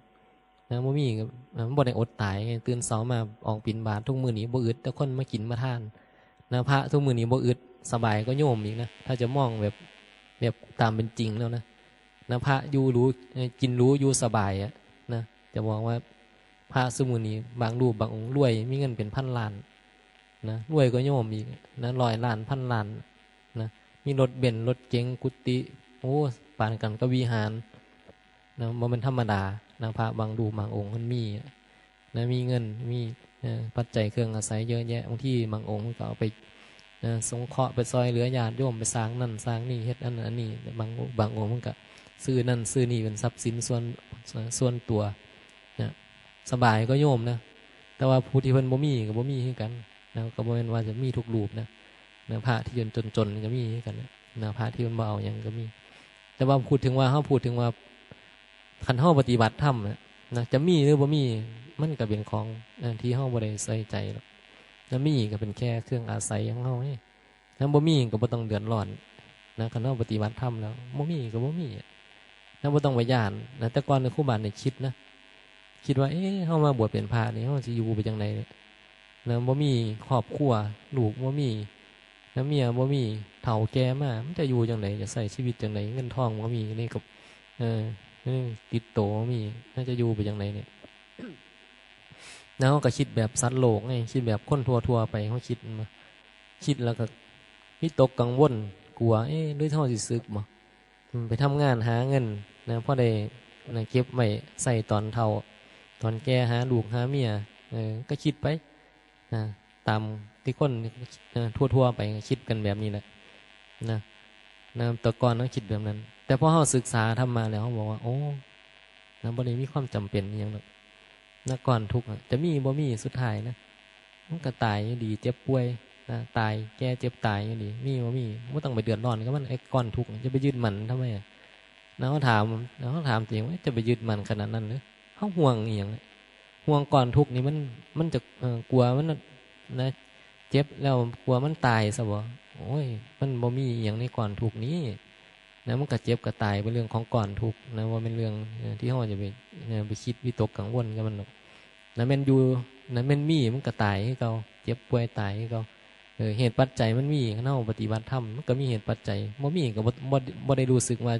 นะ บ่มีก็ เอ่อ มันบ่ได้อดตายไง ตื่นเช้ามาออกบิณฑบาตทุกมื้อนี้บ่อึด แต่คนมากินมาทานนะ พระทุกมื้อนี้บ่อึด สบายกว่าโยมอีกนะ ถ้าจะมองแบบ แบบตามเป็นจริงแล้วนะ นะ พระอยู่หรู เอ่อ กินหรูอยู่สบายอะนะ จะบอกว่าพระซุมื้อนี้บางรูปบางองค์รวย มีเงินเป็นพันล้านนะ รวยกว่าโยมอีกนะ ร้อยล้าน พันล้านนะ มีรถเบนซ์ รถเก๋ง กุฏิ โอ้ ปานกันกับวิหารนะ บ่แม่นธรรมดานะ พระบางรูปบางองค์มันมีอะนะ มีเงิน มี เอ่อ ปัจจัยเครื่องอาศัยเยอะแยะ บางทีบางองค์ก็เอาไป นะ สงเคราะห์ ไปซอยเหลือญาติโยม ไปสร้างนั่นสร้างนี่ เฮ็ดอันนั้นอันนี้ บาง บางองค์มันก็ซื้อนั่นซื้อนี่เป็นทรัพย์สินส่วน ส่วนตัวนะ สบายกว่าโยมนะ แต่ว่าผู้ที่เพิ่นบ่มีก็บ่มีคือกันนะ ก็บ่แม่นว่าจะมีทุกรูปนะ นะ พระที่จนๆก็มีคือกันนะ นะ พระที่เพิ่นบ่เอาหยังก็มี แต่ว่าพูดถึงว่า เฮาพูดถึงว่า คันเฮาปฏิบัติธรรมน่ะนะ จะมีหรือบ่มี มันก็เป็นของ เอ่อ ที่เฮาบ่ได้ใส่ใจหรอก นะ มีก็เป็นแค่เครื่องอาศัยของเฮาไง นะ บ่มีก็บ่ต้องเดือดร้อนนะ คันเฮาปฏิบัติธรรมแล้ว บ่มีก็บ่มีอะ นะ บ่ต้องไปย้านนะ แต่ก่อนนี่ครูบาเนี่ยคิดนะ คิดว่า เอ๊ะ เฮามาบวชเป็นพระนี่ เฮาสิอยู่ไปจั่งใดเนี่ย นะ บ่มีครอบครัว ลูกบ่มี นะ เมียบ่มี เฒ่าแก่มา มันจะอยู่จั่งใด จะใช้ชีวิตจั่งใด เงินทองบ่มี นี่ก็ เออ เออ ติดโตบ่มี น่าจะอยู่ไปจั่งใดเนี่ย แล้วเฮาก็คิดแบบสัตว์โลกไง คิดแบบคนทั่วๆไป เฮาคิดมา คิดแล้วก็วิตกกังวล กลัว เอ๊ะ หรือเฮาสิสึกบ่ อืม ไปทำงานหาเงินนะ พอได้นะ เก็บไว้ใช้ตอนเฒ่า ตอนแก่หาลูกหาเมีย เออ ก็คิดไปนะ ตามที่คน เอ่อ ทั่วๆไปคิดกันแบบนี้แหละนะ นะ แต่ก่อนเฮาคิดแบบนั้น แต่พอเฮาศึกษาธรรมะแล้ว เฮาบอกว่า โอ้ นะ บ่ได้มีความจำเป็นอิหยังดอก นะ ก้อนทุกข์อะ จะมีบ่มีสุดท้ายนะ มันก็ตายอยู่ดี เจ็บป่วยนะ ตาย แก่ เจ็บ ตายอยู่ดี มีบ่มี บ่ต้องไปเดือดร้อนกับมัน ไอ้ก้อนทุกข์น่ะ จะไปยึดมั่นทำไมอะ นะ เฮาถาม นะ เฮาถามตัวเองว่า จะไปยึดมั่นขนาดนั้นหรือ เฮาห่วงอิหยังเนี่ย ห่วงก้อนทุกข์นี่มัน มันจะ เอ่อ กลัวมันนะ เจ็บแล้วกลัวมันตายซะบ่ โอ้ย มันบ่มีอิหยังในก้อนทุกข์นี้นะ มันก็เจ็บก็ตายเป็นเรื่องของก้อนทุกข์นะ บ่แม่นเรื่อง เอ่อ ที่เฮาจะไป เอ่อ ไปคิดวิตกกังวลกับมันหรอก นะ แม่นอยู่ นะ แม่นมีมันก็ตายคือเก่า เจ็บป่วยตายคือเก่า เออ เหตุปัจจัยมันมี คันเฮาปฏิบัติธรรม มันก็มีเหตุปัจจัย บ่มีก็บ่ บ่ บ่ได้รู้สึกว่า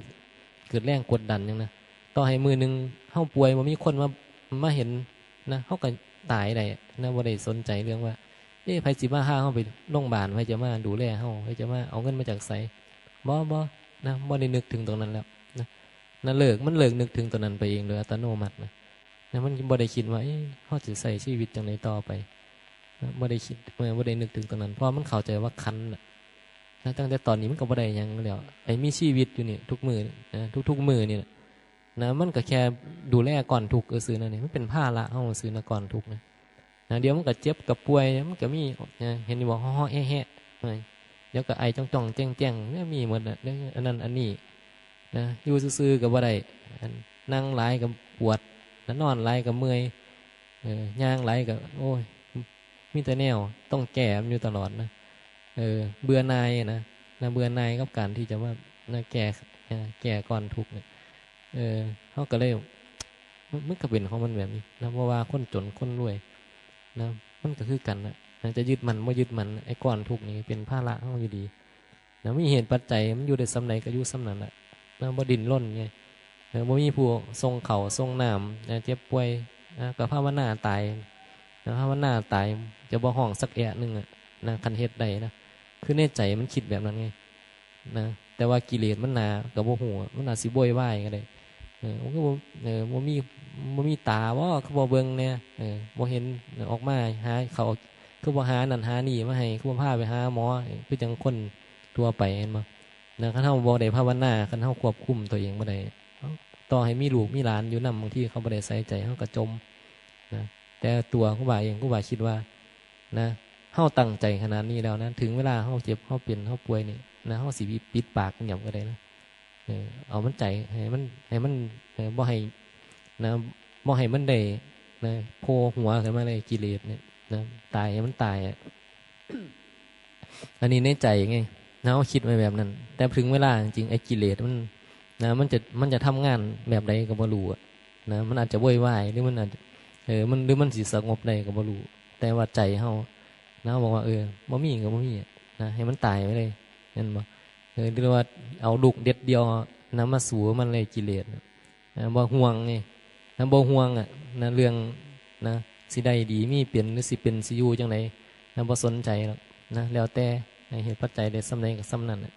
เกิดแรงกดดันหยังนะ ต่อให้มื้อหนึ่งเฮาป่วย บ่มีคนมา มาเห็นนะ เฮาก็ตายได้นะ บ่ได้สนใจเรื่องว่า เอ๊ะ ไผสิมาพาเฮาไปโรงบาล ไผจะมาดูแลเฮา ไผจะมาเอาเงินมาจากไส บ่ บ่ นะ บ่ได้นึกถึงตรงนั้นแล้วนะ นะ เลิก มันเลิกนึกถึงตรงนั้นไปเองโดยอัตโนมัตินะ นะ มันบ่ได้คิดว่า เอ๊ะ เฮาสิใช้ชีวิตจั่งใดต่อไปนะ บ่ได้คิด เออ บ่ได้นึกถึงตรงนั้น เพราะมันเข้าใจว่าขันธ์น่ะ นะ ตั้งแต่ตอนนี้มันก็บ่ได้หยังแล้ว ไอ้มีชีวิตอยู่นี่ทุกมื้อนะ ทุกๆมื้อนี่แหละนะ มันก็แค่ดูแลก้อนทุกข์ซื่อๆนั่นเอง มันเป็นภาระเฮาซื่อนะ ก้อนทุกข์นะ นะ เดี๋ยวมันก็เจ็บก็ป่วย มันก็มีนะ เห็นอยู่บ่ ฮ้อๆแฮะๆนะ เดี๋ยวก็ไอจ้องๆแจ้งๆเนี่ย มีหมดน่ะ เรื่องอันนั้นอันนี้นะ อยู่ซื่อๆก็บ่ได้ อัน นั่งหลายก็ปวดนะ นอนหลายก็เมื่อย เออ ย่างหลายก็ โอ้ย มีแต่แนวต้องแก้มันอยู่ตลอดนะ เออ เบื่อหน่ายนะ นะ เบื่อหน่ายกับการที่จะมา นะ แก้ นะ แก้ก้อนทุกข์เนี่ย เออ เฮาก็เลย มันมันก็เป็นของมันแบบนี้นะ เพราะว่าคนจนคนรวยนะ มันก็คือกันนะนะ จะยึดมั่นบ่ยึดมั่น ไอ้ก้อนทุกข์นี่เป็นภาระเฮาอยู่ดีนะ มีเหตุปัจจัยมันอยู่ได้ส่ำใดก็อยู่ส่ำนั้นแหละนะ บ่ดิ้นรนไง เออ บ่มีผู้ส่งข้าวส่งน้ำนะ เจ็บป่วยนะ ก็ภาวนาตายนะ ภาวนาตาย จะบ่ฮ้องสักแอะหนึ่งอะนะ คันเฮ็ดได้นะ คือในใจมันคิดแบบนั้นไงนะ แต่ว่ากิเลสมันหนา ก็บ่ฮู้อะ มันอาจสิโวยวายก็ได้ เออ มันก็บ่ เออ บ่มี บ่มีตาบ่ คือบ่เบิ่งแหน่ เออ บ่เห็น ออกมาหาเขา คือบ่หานั่นหานี่มาให้ คือบ่พาไปหาหมอ เออ คือจั่งคนทั่วไป เห็นบ่นะ คันเฮาบ่ได้ภาวนา คันเฮาควบคุมตัวเองบ่ได้ ต่อให้มีลูกมีหลานอยู่นำ บางทีเขาบ่ได้ใส่ใจ เฮาก็จมนะ แต่ตัวครูบาเอง ครูบาคิดว่านะ เฮาตั้งใจขนาดนี้แล้วนะ ถึงเวลาเฮาเจ็บ เฮาเป็น เฮาป่วยนี่นะ เฮาสิปิดปากเงียบก็ได้นะ เออ เอามันใจ ให้มัน ให้มัน เออ บ่ให้นะ บ่ให้มันได้นะ โผล่หัวขึ้นมาเลย กิเลสเนี่ยนะ ตายให้มันตายอะ อันนี้ในใจไงนะ เฮาคิดไว้แบบนั้น แต่ถึงเวลาจริงๆ ไอ้กิเลสมันนะ มันจะ มันจะทำงานแบบใดก็บ่รู้อะนะ มันอาจจะโวยวาย หรือมันอาจจะ เออ มัน หรือมันสิสงบได้ก็บ่รู้ แต่ว่าใจเฮานะ บอกว่า เออ บ่มีก็บ่มีอะนะ ให้มันตายไปเลย แม่นบ่ เออ หรือว่าเอาลูกเด็ดเดียวนะ มาสู้มันเลย กิเลสนะ นะ บ่ห่วงไงนะ บ่ห่วงอะนะ เรื่องนะ สิได้ดีมีเป็น หรือสิเป็นสิอยู่จั่งใดนะ บ่สนใจหรอกนะ แล้วแต่ ให้เหตุปัจจัยได้ส่ำใดก็ส่ำนั้นน่ะ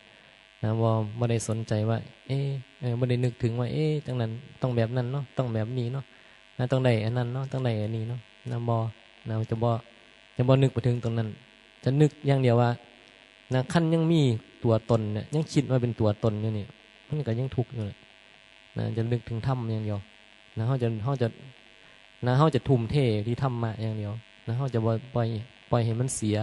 นะ บ่ บ่ได้สนใจว่า เอ๊ะ เออ บ่ได้นึกถึงว่า เอ๊ะ จั่งนั้น ต้องแบบนั้นเนาะ ต้องแบบนี้เนาะนะ ต้องได้อันนั้นเนาะ ต้องได้อันนี้เนาะนะ บ่นะ จะบ่ จะบ่นึกไปถึงตรงนั้น จะนึกอย่างเดียวว่านะ คันยังมีตัวตนเนี่ย ยังคิดว่าเป็นตัวตนอยู่นี่ มันก็ยังทุกข์อยู่แหละนะ จะนึกถึงธรรมอย่างเดียวนะ เฮาจะ เฮาจะ นะ เฮาจะทุ่มเทที่ธรรมะอย่างเดียวนะ เฮาจะบ่ปล่อย ปล่อยให้มันเสีย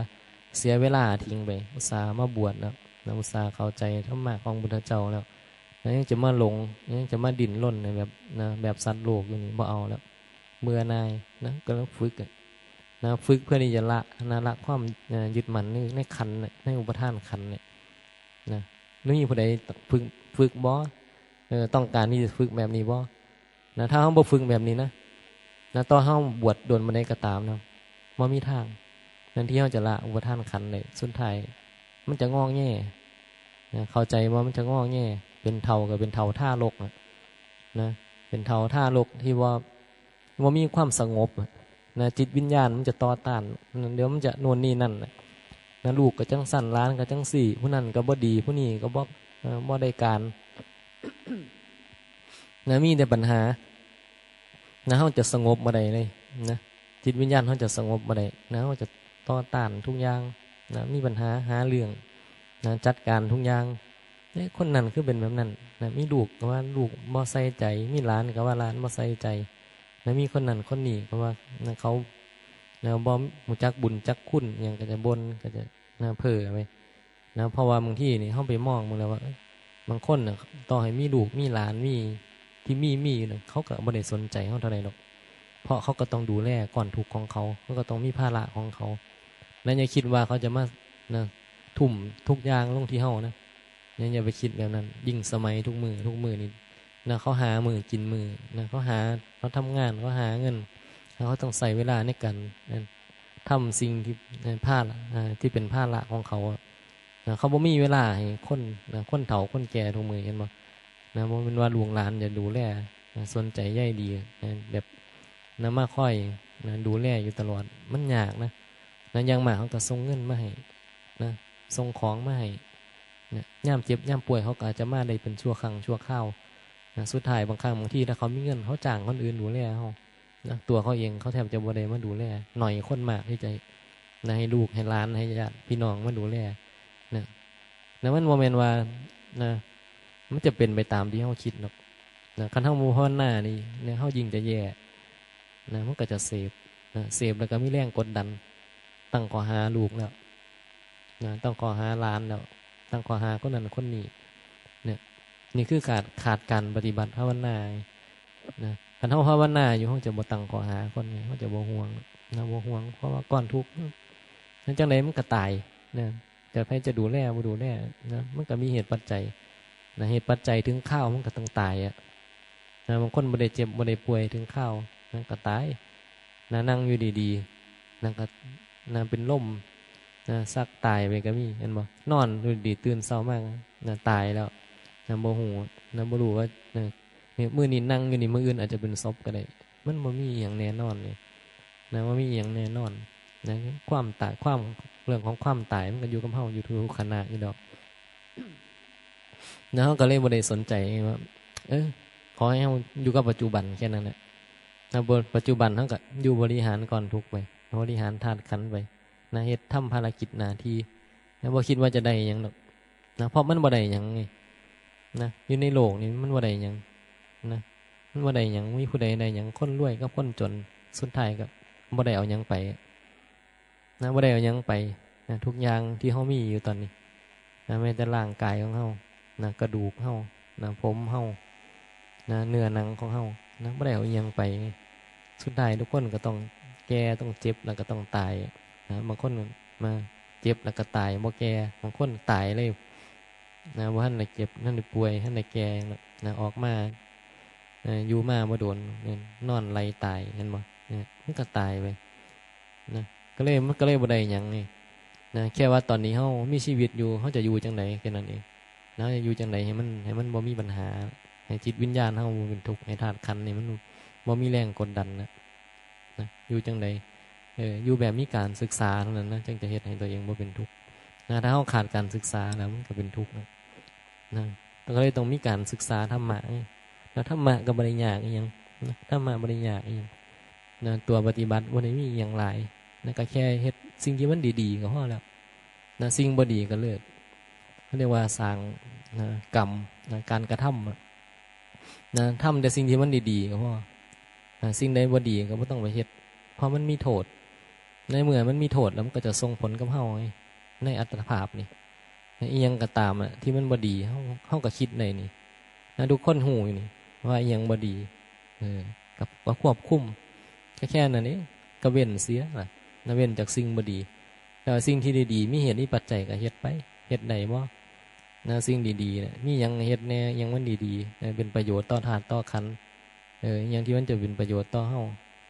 เสียเวลาทิ้งไป อุตส่าห์มาบวชแล้วนะ อุตส่าห์เข้าใจธรรมะของพุทธเจ้าแล้วนะ ยังจะมาหลง ยังจะมาดิ้นรนในแบบนะ แบบสัตว์โลกอยู่นี่ บ่เอาแล้ว เบื่อหน่ายนะ ก็ต้องฝึกอะนะ ฝึกเพื่อที่จะละนะ ละความ เอ่อ ยึดมั่นใน ในขันธ์น่ะ ในอุปาทานขันธ์เนี่ยนะ มีผู้ใดฝึก ฝึกบ่ เออ ต้องการที่จะฝึกแบบนี้บ่นะ ถ้าเฮาบ่ฝึกแบบนี้นะ นะ ต่อเฮาบวชโดนปานใดก็ตามนะ บ่มีทาง นั้นที่เฮาจะละอุปาทานขันธ์ได้ สุดท้ายมันจะงอแงนะ เข้าใจบ่ มันจะงอแง เป็นเฒ่าก็เป็นเฒ่าทารกอะนะ เป็นเฒ่าทารกที่ว่า บ่มีความสงบอะนะ จิตวิญญาณมันจะต่อต้าน เดี๋ยวมันจะโน่นนี่นั่นน่ะนะ ลูกก็จั่งซั้น หลานก็จั่งซี้ ผู้นั้นก็บ่ดี ผู้นี้ก็บ่ เอ่อ บ่ได้การ นะ มีแต่ปัญหานะ เฮาจะสงบบ่ได้เลยนะ จิตวิญญาณเฮาจะสงบบ่ได้นะ เฮาจะต่อต้านทุกอย่างนะ มีปัญหาหาเรื่องนะ จัดการทุกอย่าง เอ๊ะ คนนั้นคือเป็นแบบนั้นนะ มีลูกก็ว่าลูกบ่ใส่ใจ มีหลานก็ว่าหลานบ่ใส่ใจนะ มีคนนั้นคนนี้ก็ว่านะ เขานะ บ่รู้จักบุญจักคุณหยัง ก็จะบ่น ก็จะนะ เพ้อไปนะ เพราะว่าบางทีนี่เฮาไปมองเบิ่งแล้วว่า เอ้ย บางคนน่ะ ต่อให้มีลูกมีหลาน มี ที่มี มีอยู่น่ะ เขาก็บ่ได้สนใจเฮาเท่าใดดอก เพราะเขาก็ต้องดูแลก้อนทุกข์ของเขา เขาก็ต้องมีภาระของเขา นะ อย่าคิดว่าเขาจะมานะ ทุ่มทุกอย่างลงที่เฮานะ นะ อย่าไปคิดแบบนั้น ยิ่งสมัยทุกมื้อ ทุกมื้อนี่นะ เขาหามื้อกินมื้อนะ เขาหา เขาทำงาน เขาหาเงิน เขาต้องใช้เวลาในการนะ ทำสิ่งที่ นะ ภาระ อ่า ที่เป็นภาระของเขาอะนะ เขาบ่มีเวลาให้คนนะ คนเฒ่าคนแก่ทุกมื้อ เห็นบ่นะ บ่แม่นว่าลูกหลานจะดูแลนะ สนใจใยดีนะ แบบนะ มาคอยนะ ดูแลอยู่ตลอด มันยากนะ นะ อย่างมากเขาก็ส่งเงินมาให้นะ ส่งของมาให้นะ ยามเจ็บยามป่วยเขาก็อาจจะมาได้เป็นชั่วครั้งชั่วคราวนะ สุดท้ายบางครั้งบางทีถ้าเขามีเงิน เขาจ้างคนอื่นดูแลเขานะ ตัวเขาเองเขาแทบจะบ่ได้มาดูแล น้อยคนมากที่จะนะ ให้ลูกให้หลานให้ญาติพี่น้องมาดูแลนะ นะ มันบ่แม่นว่านะ มันจะเป็นไปตามที่เฮาคิดดอกนะ คันเฮาบ่ภาวนานี่นะ เฮายิ่งจะแย่นะ มันก็จะเสพนะ เสพแล้วก็มีแรงกดดัน ตั้งข้อหาลูกแล้วนะ ตั้งข้อหาหลานแล้ว ตั้งข้อหาคนนั้นคนนี้เนี่ย นี่คือขาด ขาดการปฏิบัติภาวนานะ คันเฮาภาวนาอยู่ เฮาจะบ่ตั้งข้อหาคนไง เฮาจะบ่ห่วงนะ บ่ห่วง เพราะว่าก้อนทุกข์นั้นจั่งใดมันก็ตายนะ แต่ไผจะดูแลบ่ดูแลนะ มันก็มีเหตุปัจจัยนะ เหตุปัจจัยถึงคราวมันก็ต้องตายอะ นะ บางคนบ่ได้เจ็บบ่ได้ป่วยถึงคราวนะ ก็ตายนะ นั่งอยู่ดีๆนะ ก็นะ เป็นลมนะ สักตายไปก็มี เห็นบ่ นอนอยู่ดีๆ ตื่นเช้ามานะ ตายแล้วนะ บ่ฮู้นะ บ่รู้ว่านะ เนี่ย มื้อนี้นั่งอยู่นี่ มื้ออื่นอาจจะเป็นศพก็ได้ มันบ่มีอิหยังแน่นอนเลยนะ บ่มีอิหยังแน่นอนนะ ความตาย ความ เรื่องของความตายมันก็อยู่กับเฮาอยู่ทุกขณะอยู่ดอกนะ เฮาก็เลยบ่ได้สนใจว่า เออ ขอให้เฮาอยู่กับปัจจุบันแค่นั้นแหละนะ บ่ ปัจจุบันเฮาก็อยู่บริหารก้อนทุกข์ไป บริหารธาตุขันธ์ไปนะ เฮ็ด ทำภารกิจหน้าที่นะ บ่คิดว่าจะได้อิหยังดอกนะ เพราะมันบ่ได้อิหยังไงนะ อยู่ในโลกนี่มันบ่ได้อิหยังนะ มันบ่ได้อิหยัง มีผู้ใดได้อิหยัง คนรวยกับคนจน สุดท้ายก็บ่ได้เอาอิหยังไปนะ บ่ได้เอาอิหยังไปนะ ทุกอย่างที่เฮามีอยู่ตอนนี้นะ แม้แต่ร่างกายของเฮานะ กระดูกเฮานะ ผมเฮานะ เนื้อหนังของเฮานะ บ่ได้เอาอิหยังไปไง สุดท้ายทุกคนก็ต้องแก่ ต้องเจ็บ แล้วก็ต้องตายนะ บางคนมาเจ็บแล้วก็ตาย บ่แก่ บางคนตายเลยนะ บ่ทันได้เจ็บ ทันได้ป่วย ทันได้แก่นะ ออกมานะ อยู่มาบ่โดนเนี่ย นอนไหลตาย เห็นบ่เนี่ย มันก็ตายไปนะ ก็เลย มันก็เลยบ่ได้หยังไงนะ แค่ว่าตอนนี้เฮามีชีวิตอยู่ เฮาจะอยู่จั่งใดแค่นั้นเองนะ อยู่จั่งใดให้มัน ให้มันบ่มีปัญหา ให้จิตวิญญาณเฮาบ่เป็นทุกข์ ให้ธาตุขันธ์นี่มันบ่มีแรงกดดันนะ นะ อยู่จั่งใด เออ อยู่แบบมีการศึกษาเท่านั้นนะ จึงจะเฮ็ดให้ตัวเองบ่เป็นทุกข์นะ ถ้าเฮาขาดการศึกษาแล้วมันก็เป็นทุกข์นะ นะ ก็เลยต้องมีการศึกษาธรรมะไง แล้วธรรมะก็บ่ได้ยากอิหยังนะ ธรรมะบ่ได้ยากอิหยังนะ ตัวปฏิบัติบ่ได้มีอิหยังหลายนะ ก็แค่เฮ็ดสิ่งที่มันดีๆก็พอแล้วนะ สิ่งบ่ดีก็เลิก เขาเรียกว่าสร้างนะ กรรมนะ การกระทำอะนะ ทำแต่สิ่งที่มันดีๆก็พอนะ สิ่งใดบ่ดีก็บ่ต้องไปเฮ็ด เพราะมันมีโทษ ในเมื่อมันมีโทษแล้วมันก็จะส่งผลกับเฮาไง ในอัตภาพนี่นะ อิหยังก็ตามอะที่มันบ่ดี เฮา เฮาก็คิดได้นี่นะ ทุกคนฮู้อยู่นี่ ว่าอิหยังบ่ดี เออ ก็ ก็ควบคุม ก็แค่นั้นเอง ก็เว้นเสียล่ะนะ เว้นจากสิ่งบ่ดี แต่ว่าสิ่งที่ดีๆ มีเหตุมีปัจจัยก็เฮ็ดไป เฮ็ดได้บ่นะ สิ่งดีๆนะ มีหยังให้เฮ็ดแหน่ อิหยังมันดีๆนะ เป็นประโยชน์ต่อธาตุต่อขันธ์ เออ อิหยังที่มันจะเป็นประโยชน์ต่อเฮา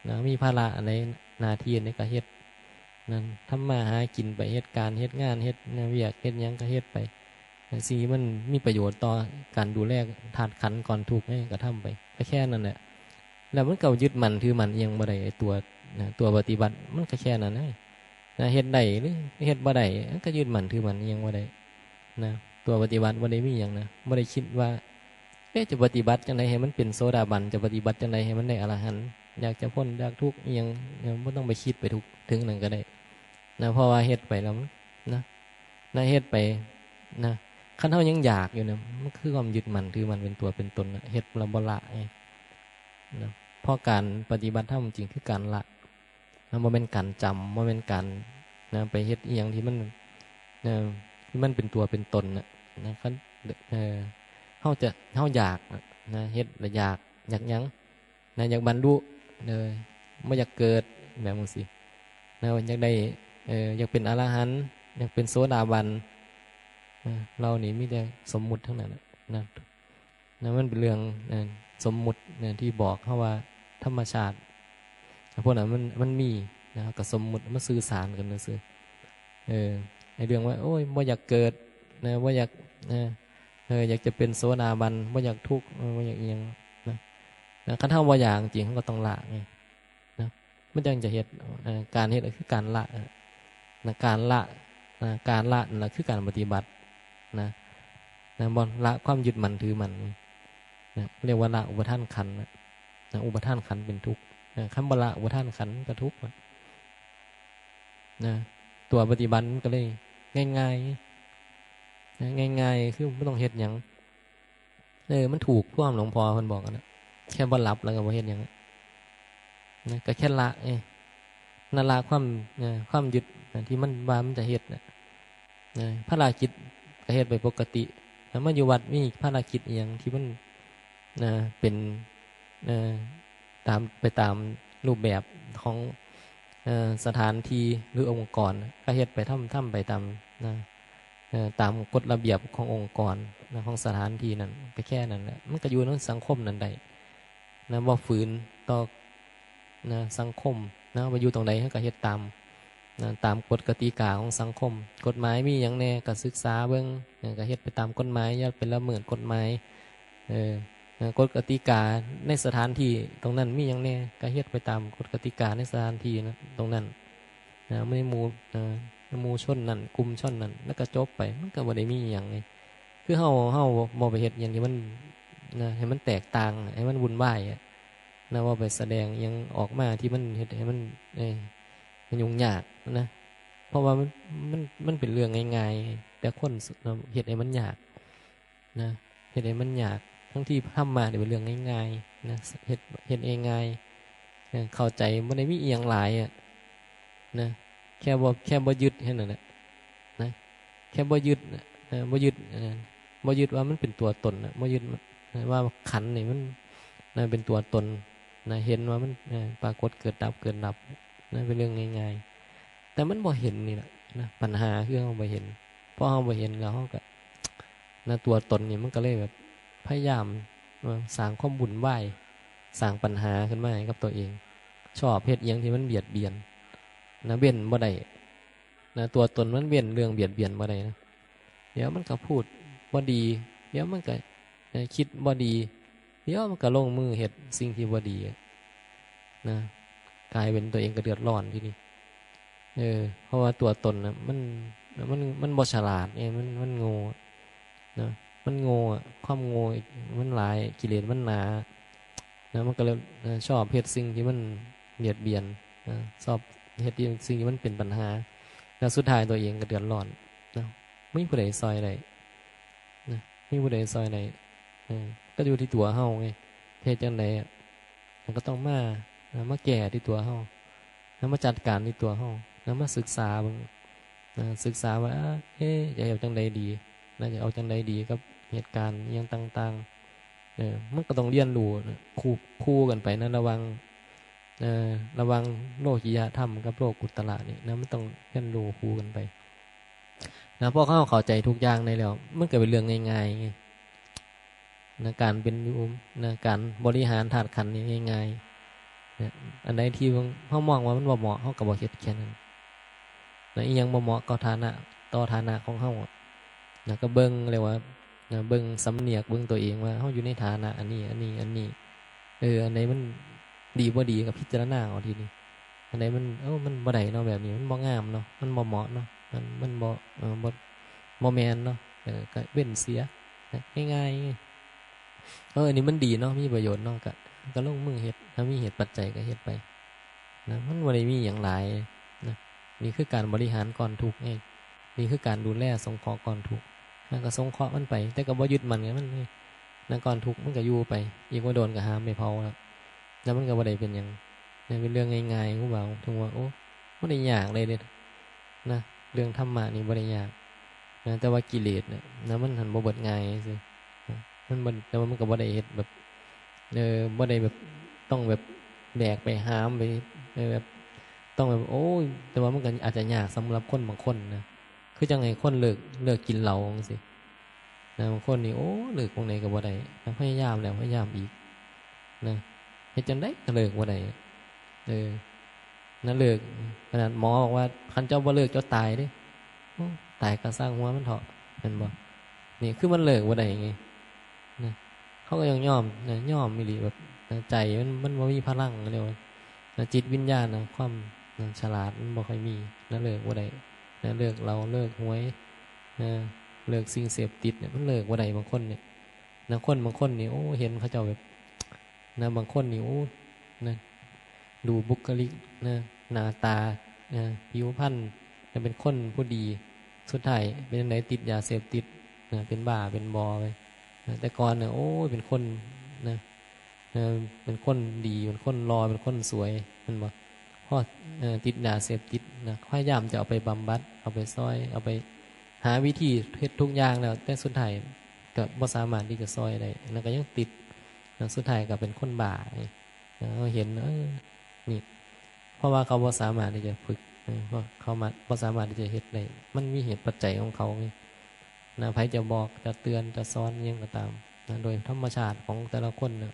นะ มีภาระอันใด หน้าที่อันใดก็เฮ็ด นั่น ทำมาหากินไป เฮ็ดการเฮ็ดงาน เฮ็ดนะ เวียกเฮ็ดหยังก็เฮ็ดไปนะ สิ่งที่มันมีประโยชน์ต่อการดูแลธาตุขันธ์ก้อนทุกข์นี่ก็ทำไป ก็แค่นั้นแหละ แล้วมันก็ยึดมั่นถือมั่นอิหยังบ่ได้ ไอ้ตัวนะ ตัวปฏิบัติมันก็แค่นั้นนะ นะ เฮ็ดได้หรือเฮ็ดบ่ได้ มันก็ยึดมั่นถือมั่นอิหยังบ่ได้นะ ตัวปฏิบัติบ่ได้มีหยังนะ บ่ได้คิดว่า เอ๊ะ จะปฏิบัติจั่งใดให้มันเป็นโสดาบัน จะปฏิบัติจั่งใดให้มันได้อรหันต์ อยากจะพ้นจากทุกข์อิหยังเนี่ย บ่ต้องไปคิดไปทุก ถึงนั่นก็ได้นะ เพราะว่าเฮ็ดไปแล้วมันนะ นะ เฮ็ดไปนะ คันเฮายังอยากอยู่นะ มันคือความยึดมั่นถือมั่นเป็นตัวเป็นตนนะ เฮ็ดแล้วบ่ละไงนะ เพราะการปฏิบัติธรรมจริงคือการละ มันบ่แม่นการจำ บ่แม่นการนะ ไปเฮ็ดอิหยังที่มันนะ ที่มันเป็นตัวเป็นตนน่ะนะ คัน เอ่อ เฮาจะ เฮาอยากนะ เฮ็ดแล้วอยาก อยากหยังนะ อยากบรรลุ เออ บ่อยากเกิด แบบจั่งซี้นะ อยากได้ เอ่อ อยากเป็นอรหันต์ อยากเป็นโสดาบันนะ เหล่านี้มีแต่สมมุติทั้งนั้นน่ะนะ นะ มันเป็นเรื่องนะ สมมุตินะ ที่บอกเฮาว่าธรรมชาติ พวกนั้นมัน มันมีนะ ก็สมมุติมาสื่อสารกันซื่อๆ เออ ไอ้เรื่องว่า โอ้ย บ่อยากเกิดนะ บ่อยากนะ เออ อยากจะเป็นโสดาบัน บ่อยากทุกข์ เออ บ่อยากอิหยังนะ นะ คันเฮาบ่อยากจริง เฮาก็ต้องละไงนะ มันจั่งจะเฮ็ด เอ่อ การเฮ็ดก็คือการละนะ การละนะ การละนั่นล่ะคือการปฏิบัตินะ นะ บ่ละความยึดมั่นถือมั่นนะ เรียกว่าละอุปาทานขันธ์นะ นะ อุปาทานขันธ์เป็นทุกข์นะ คันบ่ละอุปาทานขันธ์ก็ทุกข์นะ นะ ตัวปฏิบัติมันก็เลยง่ายๆนะ ง่ายๆ คือบ่ต้องเฮ็ดหยัง เออ มันถูกความหลวงพ่อเพิ่นบอกอะนะ แค่บ่หลับแล้วก็บ่เฮ็ดหยังอะนะ ก็แค่ละไง นั่นละความ เอ่อ ความยึดนะ ที่มันว่ามันจะเฮ็ดนะ นะ ภารกิจก็เฮ็ดไปปกติ แล้วมาอยู่วัดมีภารกิจอิหยังที่มัน นะ เป็น เอ่อ ตาม ไปตามรูปแบบของ เอ่อ สถานที่หรือองค์กร ก็เฮ็ดไป ทำ ทำไปตาม นะ เอ่อ ตามกฎระเบียบขององค์กร นะ ของสถานที่นั้น ก็แค่นั้นแหละ มันก็อยู่ในสังคมนั้นได้ นะ บ่ฝืนต่อ นะ สังคม นะ ว่าอยู่ตรงใดเฮาก็เฮ็ดตาม นะ ตามกฎกติกาของสังคม กฎหมายมีหยังแหน่ก็ศึกษาเบิ่ง นะ ก็เฮ็ดไปตามกฎหมาย อย่าไปละเมิดกฎหมาย เออ นะ กฎกติกาในสถานที่ตรงนั้นมีหยังแหน่ก็เฮ็ดไปตามกฎกติกาในสถานที่นะ ตรงนั้น นะ ในหมู่ นะ ในหมู่ชนนั้น กลุ่มชนนั้น แล้วก็จบไป มันก็บ่ได้มีอิหยังไง คือเฮา เฮาบ่ไปเฮ็ดหยังที่มัน นะ ให้มันแตกต่าง ให้มันวุ่นวายอะ นะ ว่าไปแสดงอิหยังออกมาที่มันเฮ็ดให้มัน เอ้ย มันยุ่งยากนะ เพราะว่ามัน มัน มันเป็นเรื่องง่ายๆ แต่คนเฮ็ดให้มันยากนะ เฮ็ดให้มันยาก ทั้งที่ธรรมะนี่เป็นเรื่องง่ายๆ นะ เฮ็ด เฮ็ดง่ายๆ เออ เข้าใจ บ่ได้มีอิหยังหลายอะ นะ แค่บ่ แค่บ่ยึดแค่นั้นแหละ นะ แค่บ่ยึดน่ะ เออ บ่ยึด เออ บ่ยึดว่ามันเป็นตัวตนน่ะ บ่ยึด เออ ว่าขันธ์นี่มัน นะ เป็นตัวตน นะ เห็นว่ามัน เออ ปรากฏเกิดดับ เกิดดับ นะ เป็นเรื่องง่ายๆ แต่มันบ่เห็นนี่แหละ นะ ปัญหาคือเฮาบ่เห็น พอเฮาบ่เห็นแล้วเฮาก็ นะ ตัวตนนี่มันก็เลยแบบ พยายาม เอ่อ สร้างความวุ่นวาย สร้างปัญหาขึ้นมาให้กับตัวเอง ชอบเฮ็ดอิหยังที่มันเบียดเบียน นะ เว้นบ่ได้ นะ ตัวตนมันเว้นเรื่องเบียดเบียนบ่ได้นะ เดี๋ยวมันก็พูดบ่ดี เดี๋ยวมันก็ เอ่อ คิดบ่ดี เดี๋ยวมันก็ลงมือเฮ็ดสิ่งที่บ่ดีอะ นะ กลายเป็นตัวเองก็เดือดร้อนทีนี้ เออ เพราะว่าตัวตนน่ะ มัน มัน มันบ่ฉลาดไง มัน มันโง่ นะ มันโง่อะ ความโง่อีกมันหลาย กิเลสมันหนา นะ มันก็เลย นะ ชอบเฮ็ดสิ่งที่มันเบียดเบียน นะ ชอบเฮ็ดสิ่งที่มันเป็นปัญหา แล้วสุดท้ายตัวเองก็เดือดร้อน นะ บ่มีผู้ใดซ่อยได้ นะ บ่มีผู้ใดซ่อยได้ เออ ก็อยู่ที่ตัวเฮาไง เฮ็ดจั่งใดอะ มันก็ต้องมา นะ มาแก้ที่ตัวเฮา นะ มาจัดการที่ตัวเฮา นะ มาศึกษาเบิ่ง นะ ศึกษาว่า เอ๊ะ จะเอาจั่งใดดี นะ จะเอาจั่งใดดีกับเหตุการณ์อิหยังต่างๆ เออ มันก็ต้องเรียนรู้นะ คู่ คู่กันไปนะ ระหว่าง เอ่อ ระหว่างโลกิยธรรมกับโลกุตตระนี่นะ มันต้องเรียนรู้คู่กันไป นะ พอเฮาเข้าใจทุกอย่างได้แล้ว มันก็เป็นเรื่องง่ายๆไง นะ การเป็นอยู่ นะ การบริหารธาตุขันธ์นี่ง่ายๆ นะ อันใดที่เฮามองว่ามันบ่เหมาะ เฮาก็บ่เฮ็ดแค่นั้น นะ อิหยังบ่เหมาะกับฐานะ ต่อฐานะของเฮาอะ นะ ก็เบิ่งเลยว่า นะ เบิ่งสำเนียกเบิ่งตัวเองว่าเฮาอยู่ในฐานะอันนี้ อันนี้ อันนี้ เออ อันใดมันดีบ่ดีก็พิจารณาเอาทีนี้ อันใดมัน เอ้า มันบ่ได้เนาะ แบบนี้มันบ่งามเนาะ มันบ่เหมาะเนาะ มัน มันบ่ เออ บ่ บ่แม่นเนาะ เออ ก็เว้นเสีย นะ ง่ายๆ เออ อันนี้มันดีเนาะ มีประโยชน์เนาะ ก็ ก็ลงมือเฮ็ด ถ้ามีเหตุปัจจัยก็เฮ็ดไป นะ มันบ่ได้มีหยังหลาย นะ นี่คือการบริหารก้อนทุกข์ไง นี่คือการดูแลสงเคราะห์ก้อนทุกข์ นะ ก็สงเคราะห์มันไป แต่ก็บ่ยึดมั่นกับมันไง นะ ก้อนทุกข์มันก็อยู่ไป อีกบ่โดนก็หามไปเผาแล้ว แล้วมันก็บ่ได้เป็นหยัง นะ เป็นเรื่องง่ายๆ ครูบาถึงว่า โอ้ บ่ได้ยากเลยเด้ นะ เรื่องธรรมะนี่บ่ได้ยาก นะ แต่ว่ากิเลสน่ะ นะ มันหั้นบ่เบิดง่ายซื่อ นะ มันบ่ แต่ว่ามันก็บ่ได้เฮ็ดแบบ เออ บ่ได้แบบ ต้องแบบแบกไปหามไป เออ แบบ ต้องแบบ โอ้ย แต่ว่ามันก็อาจจะยากสำหรับคนบางคนนะ คือจั่งให้คนเลิก เลิกกินเหล้าจั่งซี้ นะ บางคนนี่ โอ้ เลิกจั่งใดก็บ่ได้ นะ พยายามแล้วพยายามอีก นะ เฮ็ดจั่งใดก็เลิกบ่ได้ เออ นะ เลิก ขนาดหมอบอกว่า คันเจ้าบ่เลิกเจ้าตายเด้ โอ้ ตายก็ซ่างหัวมันเถาะ แม่นบ่ นี่คือมันเลิกบ่ได้ไง นะ เขาก็ยังยอม นะ ยอมอีหลี แบบ นะ ใจมัน มันบ่มีพลัง เรียกว่า นะ จิตวิญญาณนะ ความ นะ ฉลาดมันบ่ค่อยมี นะ เลิกบ่ได้ นะ เลิกเหล้า เลิกหวย นะ เลิกสิ่งเสพติดเนี่ย มันเลิกบ่ได้ บางคนเนี่ย นะ คนบางคนนี่ โอ้ เห็นเขาเจ้าแบบ นะ บางคนนี่ โอ้ นะ ดูบุคลิก นะ หน้าตา นะ ผิวพรรณ นะ เป็นคนผู้ดี สุดท้ายเป็นจั่งใด ติดยาเสพติด นะ เป็นบ้า เป็นบอไป นะ แต่ก่อนเนี่ย โอ้ย เป็นคน นะ เออ เป็นคนดี เป็นคนหล่อ เป็นคนสวย แม่นบ่ พอ เอ่อ ติดยาเสพติดนะ พยายามจะเอาไปบำบัด เอาไปซอย เอาไปหาวิธีเฮ็ดทุกอย่างแล้ว แต่สุดท้ายก็บ่สามารถที่จะซอยได้ แล้วก็ยังติด แล้วสุดท้ายก็เป็นคนบ้าไง แล้วเฮาเห็น เออ นี่ เพราะว่าเขาบ่สามารถที่จะฝึก เออ เพราะเขามา บ่สามารถที่จะเฮ็ดได้ มันมีเหตุปัจจัยของเขาไง นะ ไผจะบอก จะเตือน จะสอนอิหยังก็ตาม นะ โดยธรรมชาติของแต่ละคนนะ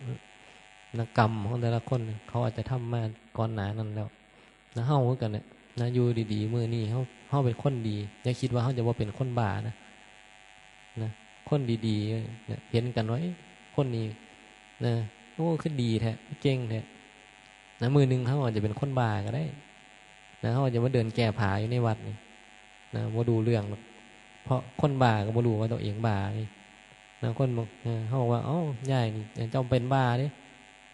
นะ กรรมของแต่ละคนเนี่ย เขาอาจจะทำมาก่อนหน้านั้นแล้ว นะ เฮาคือกันเนี่ย นะ อยู่ดีๆ มื้อนี้เฮา เฮาเป็นคนดี อย่าคิดว่าเฮาจะบ่เป็นคนบ้านะ นะ คนดีๆ เนี่ย เห็นกันว่า เอ๊ะ คนนี้ นะ โอ้ คือดีแท้ เก่งแท้ นะ มื้อหนึ่งเฮาอาจจะเป็นคนบ้าก็ได้ นะ เฮาอาจจะมาเดินแก้ผ้าอยู่ในวัดนี่ นะ บ่รู้เรื่องหรอก เพราะคนบ้าก็บ่รู้ว่าตัวเองบ้าไง นะ คนบอก เออ เขาบอกว่า "เอ้า ยายนี่ เจ้าเป็นบ้าเด้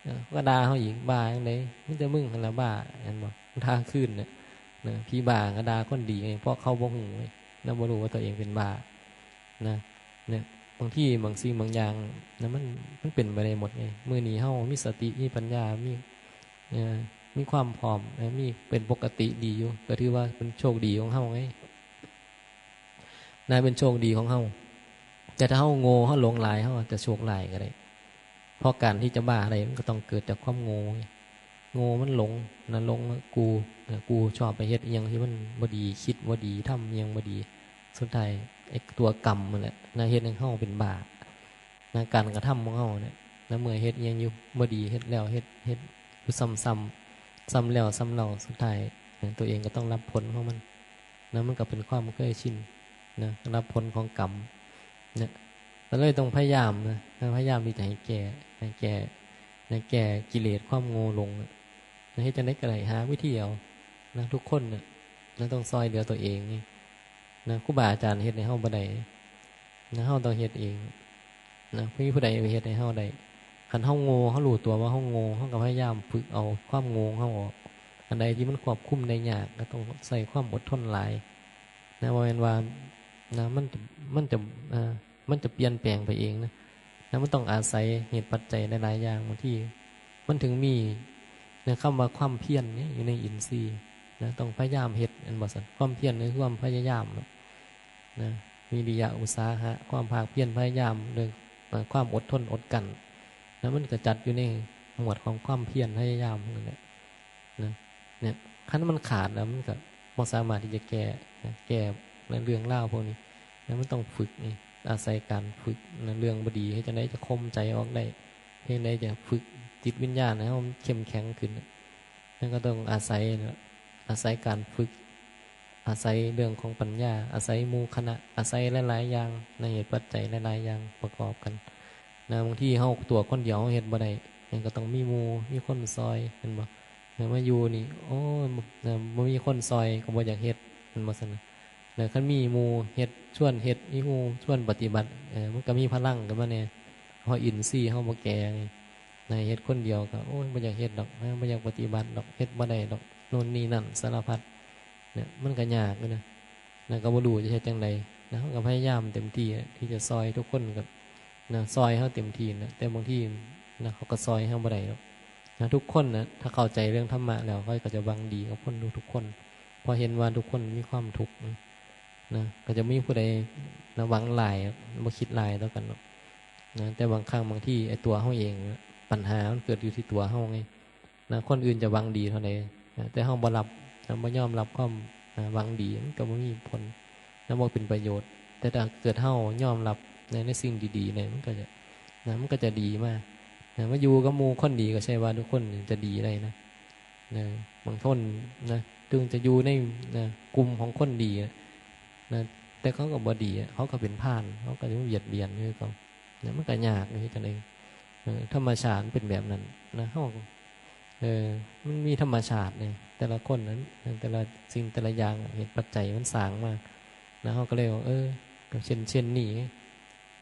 เออ" ก็ด่าเขาอีก "บ้าจั่งใด มีแต่มึงหั่นล่ะบ้า" เห็นบ่ ด่าคืนเนี่ย นะ ผีบ้าก็ด่าคนดีไง เพราะเขาบ่ฮู้ไง นะ บ่รู้ว่าตัวเองเป็นบ้า นะ เนี่ย บางทีบางสิ่งบางอย่างนะ มัน มันเป็นไปได้หมดไง มื้อนี้เฮามีสติ มีปัญญา มี เอ่อ มีความพร้อม เอ่อ มี เป็นปกติดีอยู่ ก็ถือว่าเป็นโชคดีของเฮาไง นะ เป็นโชคดีของเฮา แต่ถ้าเฮาโง่ เฮาหลงหลาย เฮาอาจจะโชคร้ายก็ได้ เพราะการที่จะบ้าได้ มันก็ต้องเกิดจากความโง่ไง โง่มันหลงนะ หลงว่ากูนะ กูชอบไปเฮ็ดอิหยังที่มันบ่ดี คิดบ่ดี ทำอิหยังบ่ดี สุดท้ายไอ้ตัวกรรมนั่นแหละนะ เฮ็ดให้เฮาเป็นบ้า นะ การกระทำของเฮาเนี่ย นะ เมื่อเฮ็ดอิหยังอยู่บ่ดี เฮ็ดแล้วเฮ็ด เฮ็ดอยู่ซ้ำๆ ซ้ำแล้วซ้ำเล่า สุดท้ายนะ ตัวเองก็ต้องรับผลของมัน นะ มันก็เป็นความเคยชิน นะ รับผลของกรรม เนี่ย ก็เลยต้องพยายามนะ พยายามที่จะให้แก้ ให้แก้ ให้แก้กิเลสความโง่หลงนะ นะ เฮ็ดจั่งใดก็ได้ หาวิธีเอา นะ ทุกคนน่ะ นะ ต้องซอยเหลือตัวเองนี่ นะ ครูบาอาจารย์เฮ็ดให้เฮาบ่ได้ นะ เฮาต้องเฮ็ดเอง นะ บ่มีผู้ใดไปเฮ็ดให้เฮาได้ คันเฮาโง่ เฮารู้ตัวว่าเฮาโง่ เฮาก็พยายามฝึกเอาความโง่ของเฮาออก อันใดที่มันควบคุมได้ยาก ก็ต้องใช้ความอดทนหลาย นะ บ่แม่นว่า นะ มันจะ มันจะ เอ่อ มันจะเปลี่ยนแปลงไปเองนะ นะ มันต้องอาศัยเหตุปัจจัยหลายๆ อย่าง บางที มันถึงมี นะ คำว่าความเพียรเนี่ย อยู่ในอินทรีย์ นะ ต้องพยายามเฮ็ด แม่นบ่ซั่น ความเพียรนี่คือความพยายามนะ นะ วิริยะ อุตสาหะ ความภาคเพียรพยายาม เรื่อง เอ่อ ความอดทนอดกลั้น นะ มันก็จัดอยู่ในหมวดของความเพียรพยายามนั่นแหละ นะ เนี่ย คันมันขาดแล้ว มันก็บ่สามารถที่จะแก้นะ แก้ในเรื่องราวพวกนี้นะ มันต้องฝึกนี่ อาศัยการฝึกนะ เรื่องบ่ดี เฮ็ดจั่งใดจะข่มใจออกได้ เฮ็ดจั่งใดจะฝึกจิตวิญญาณให้เฮาเข้มแข็งขึ้นนะ นั่นก็ต้องอาศัยนะ อาศัยการฝึก อาศัยเรื่องของปัญญา อาศัยหมู่คณะ อาศัยหลายๆ อย่างนะ เหตุปัจจัยหลายๆ อย่างประกอบกันนะ บางทีเฮาตัวคนเดียวเฮาเฮ็ดบ่ได้ มันก็ต้องมีหมู่ มีคนซอย แม่นบ่ เออ มาอยู่นี่ โอ้ย บ่ เออ บ่มีคนซอยก็บ่อยากเฮ็ด แม่นบ่ซั่นนะ แล้วคันมีหมู่เฮ็ด ชวนเฮ็ด มีหมู่ชวนปฏิบัติ เออ มันก็มีพลังขึ้นมาแหน่ เพราะอินทรีย์เฮาบ่แก่ไง นะ เฮ็ดคนเดียวก็ โอ้ย บ่อยากเฮ็ดดอก นะ บ่อยากปฏิบัติดอก เฮ็ดบ่ได้ดอก โน่นนี่นั่นสารพัด เนี่ย มันก็ยากอยู่นะ นะ ก็บ่รู้จะเฮ็ดจั่งใด นะ เฮาก็พยายามเต็มที่ที่จะซอยทุกคน ก็ นะ ซอยเฮาเต็มที่นะ แต่บางทีนะ เขาก็ซอยเฮาบ่ได้หรอกนะ ทุกคนนะ ถ้าเข้าใจเรื่องธรรมะแล้ว เขาก็จะหวังดีกับคนทุกๆ คน เพราะเห็นว่าทุกคนมีความทุกข์นะ นะ ก็จะมีผู้ใดนะ หวังร้าย บ่คิดร้ายต่อกันหรอกนะ แต่บางครั้งบางทีไอ้ตัวเฮาเองนะ ปัญหามันเกิดอยู่ที่ตัวเฮาไง นะ คนอื่นจะหวังดีเท่าใดนะ แต่เฮาบ่รับนะ บ่ยอมรับความนะ หวังดี มันก็บ่มีผลนะ บ่เป็นประโยชน์ แต่ถ้าเกิดเฮายอมรับใน ในสิ่งดีๆ เนี่ย มันก็จะ นะ มันก็จะดีมากนะ มาอยู่กับหมู่คนดีก็ใช่ว่าทุกคนจะดีได้นะ นะ บางคนนะ ถึงจะอยู่ใน นะ กลุ่มของคนดีนะ นะ แต่เขาก็บ่ดีอะ เขาก็เป็นพาล เขาก็จะมาเบียดเบียนคือเก่า นะ มันก็ยากอยู่จั่งใด เออ ธรรมชาติมันเป็นแบบนั้นนะ เฮา เออ มันมีธรรมชาติเนี่ย แต่ละคนนั้น แต่ละสิ่งแต่ละอย่าง เหตุปัจจัยมันสร้างมา นะ เฮาก็เลยว่า เออ ก็เช่น เช่นนี้ไง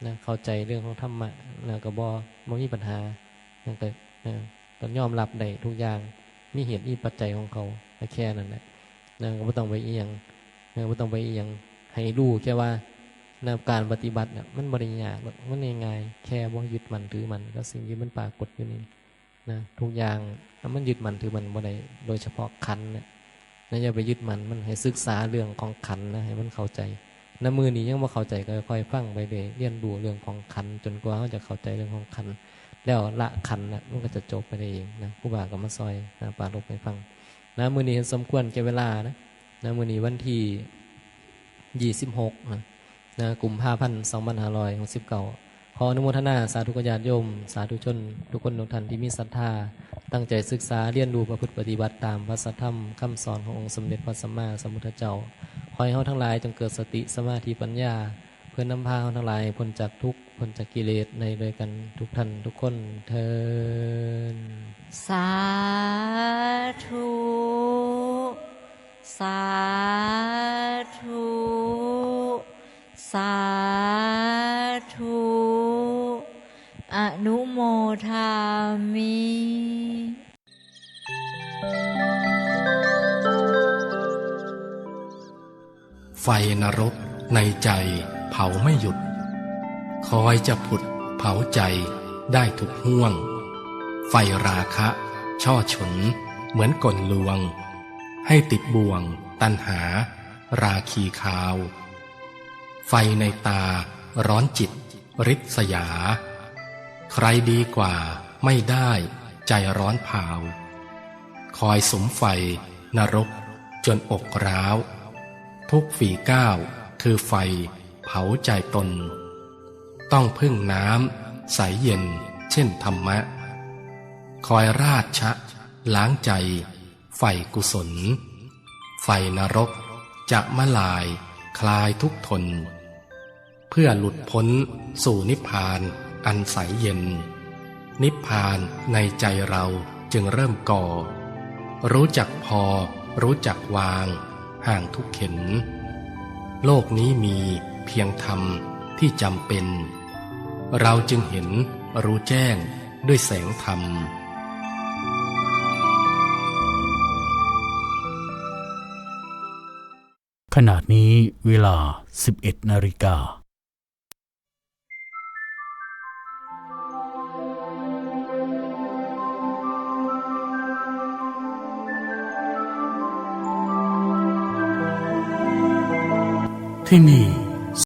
นะ เข้าใจเรื่องของธรรมะ แล้วก็บ่ บ่มีปัญหา แล้วก็ เออ ก็ยอมรับได้ทุกอย่าง มีเหตุมีปัจจัยของเขา ก็แค่นั้นแหละ นะ ก็บ่ต้องไปอิหยัง นะ บ่ต้องไปอิหยัง ให้รู้แค่ว่า นะ การปฏิบัติน่ะ มันบ่ได้ยากหรอก มันง่ายๆ แค่บ่ยึดมั่นถือมั่นกับสิ่งที่มันปรากฏอยู่นี่ นะ ทุกอย่างมันยึดมั่นถือมั่นบ่ได้ โดยเฉพาะขันธ์เนี่ยนะ อย่าไปยึดมั่นมัน ให้ศึกษาเรื่องของขันธ์นะ ให้มันเข้าใจ ณ มื้อนี้ยังบ่เข้าใจก็ค่อยฟังไปเรื่อย เรียนรู้เรื่องของขันธ์ จนกว่าเราจะเข้าใจเรื่องของขันธ์ แล้วละขันธ์น่ะ มันก็จะจบไปได้เองนะ ครูบาก็มาซอยนะ ปรารภให้ฟังนะ มื้อนี้เห็นสมควรแก่เวลานะ นะ มื้อนี้วันที่ยี่สิบหกนะ นะ กุมภาพันธ์ สองพันห้าร้อยหกสิบเก้า ขออนุโมทนาสาธุกับญาติโยม สาธุชนทุกคนทุกท่านที่มีศรัทธา ตั้งใจศึกษาเรียนรู้ประพฤติปฏิบัติตามพระสัทธรรมคำสอนขององค์สมเด็จพระสัมมาสัมพุทธเจ้า ขอให้เฮาทั้งหลายจงเกิดสติสมาธิปัญญา เพื่อนำพาเฮาทั้งหลายพ้นจากทุกข์พ้นจากกิเลสในด้วยกันทุกท่านทุกคนเทอญ สาธุ สาธุ สาธุ อนุโมทามิ ไฟนรกในใจเผาไม่หยุด คอยจะผุดเผาใจได้ทุกห่วง ไฟราคะช่อฉนเหมือนกลลวง ให้ติดบ่วงตัณหาราคีคาว ไฟในตาร้อนจิตริษยา ใครดีกว่าไม่ได้ใจร้อนเผา คอยสุมไฟนรกจนอกร้าว ทุกฝีก้าวคือไฟเผาใจตน ต้องพึ่งน้ำใสเย็นเช่นธรรมะ คอยราดชะล้างใจใฝ่กุศล ไฟนรกจะมะลายคลายทุกข์ทน เพื่อหลุดพ้นสู่นิพพานอันใสเย็น นิพพานในใจเราจึงเริ่มก่อ รู้จักพอ รู้จักวาง ห่างทุกข์เข็ญ โลกนี้มีเพียงธรรมที่จำเป็น เราจึงเห็นรู้แจ้งด้วยแสงธรรม ขณะนี้เวลา สิบเอ็ดนาฬิกา ที่นี่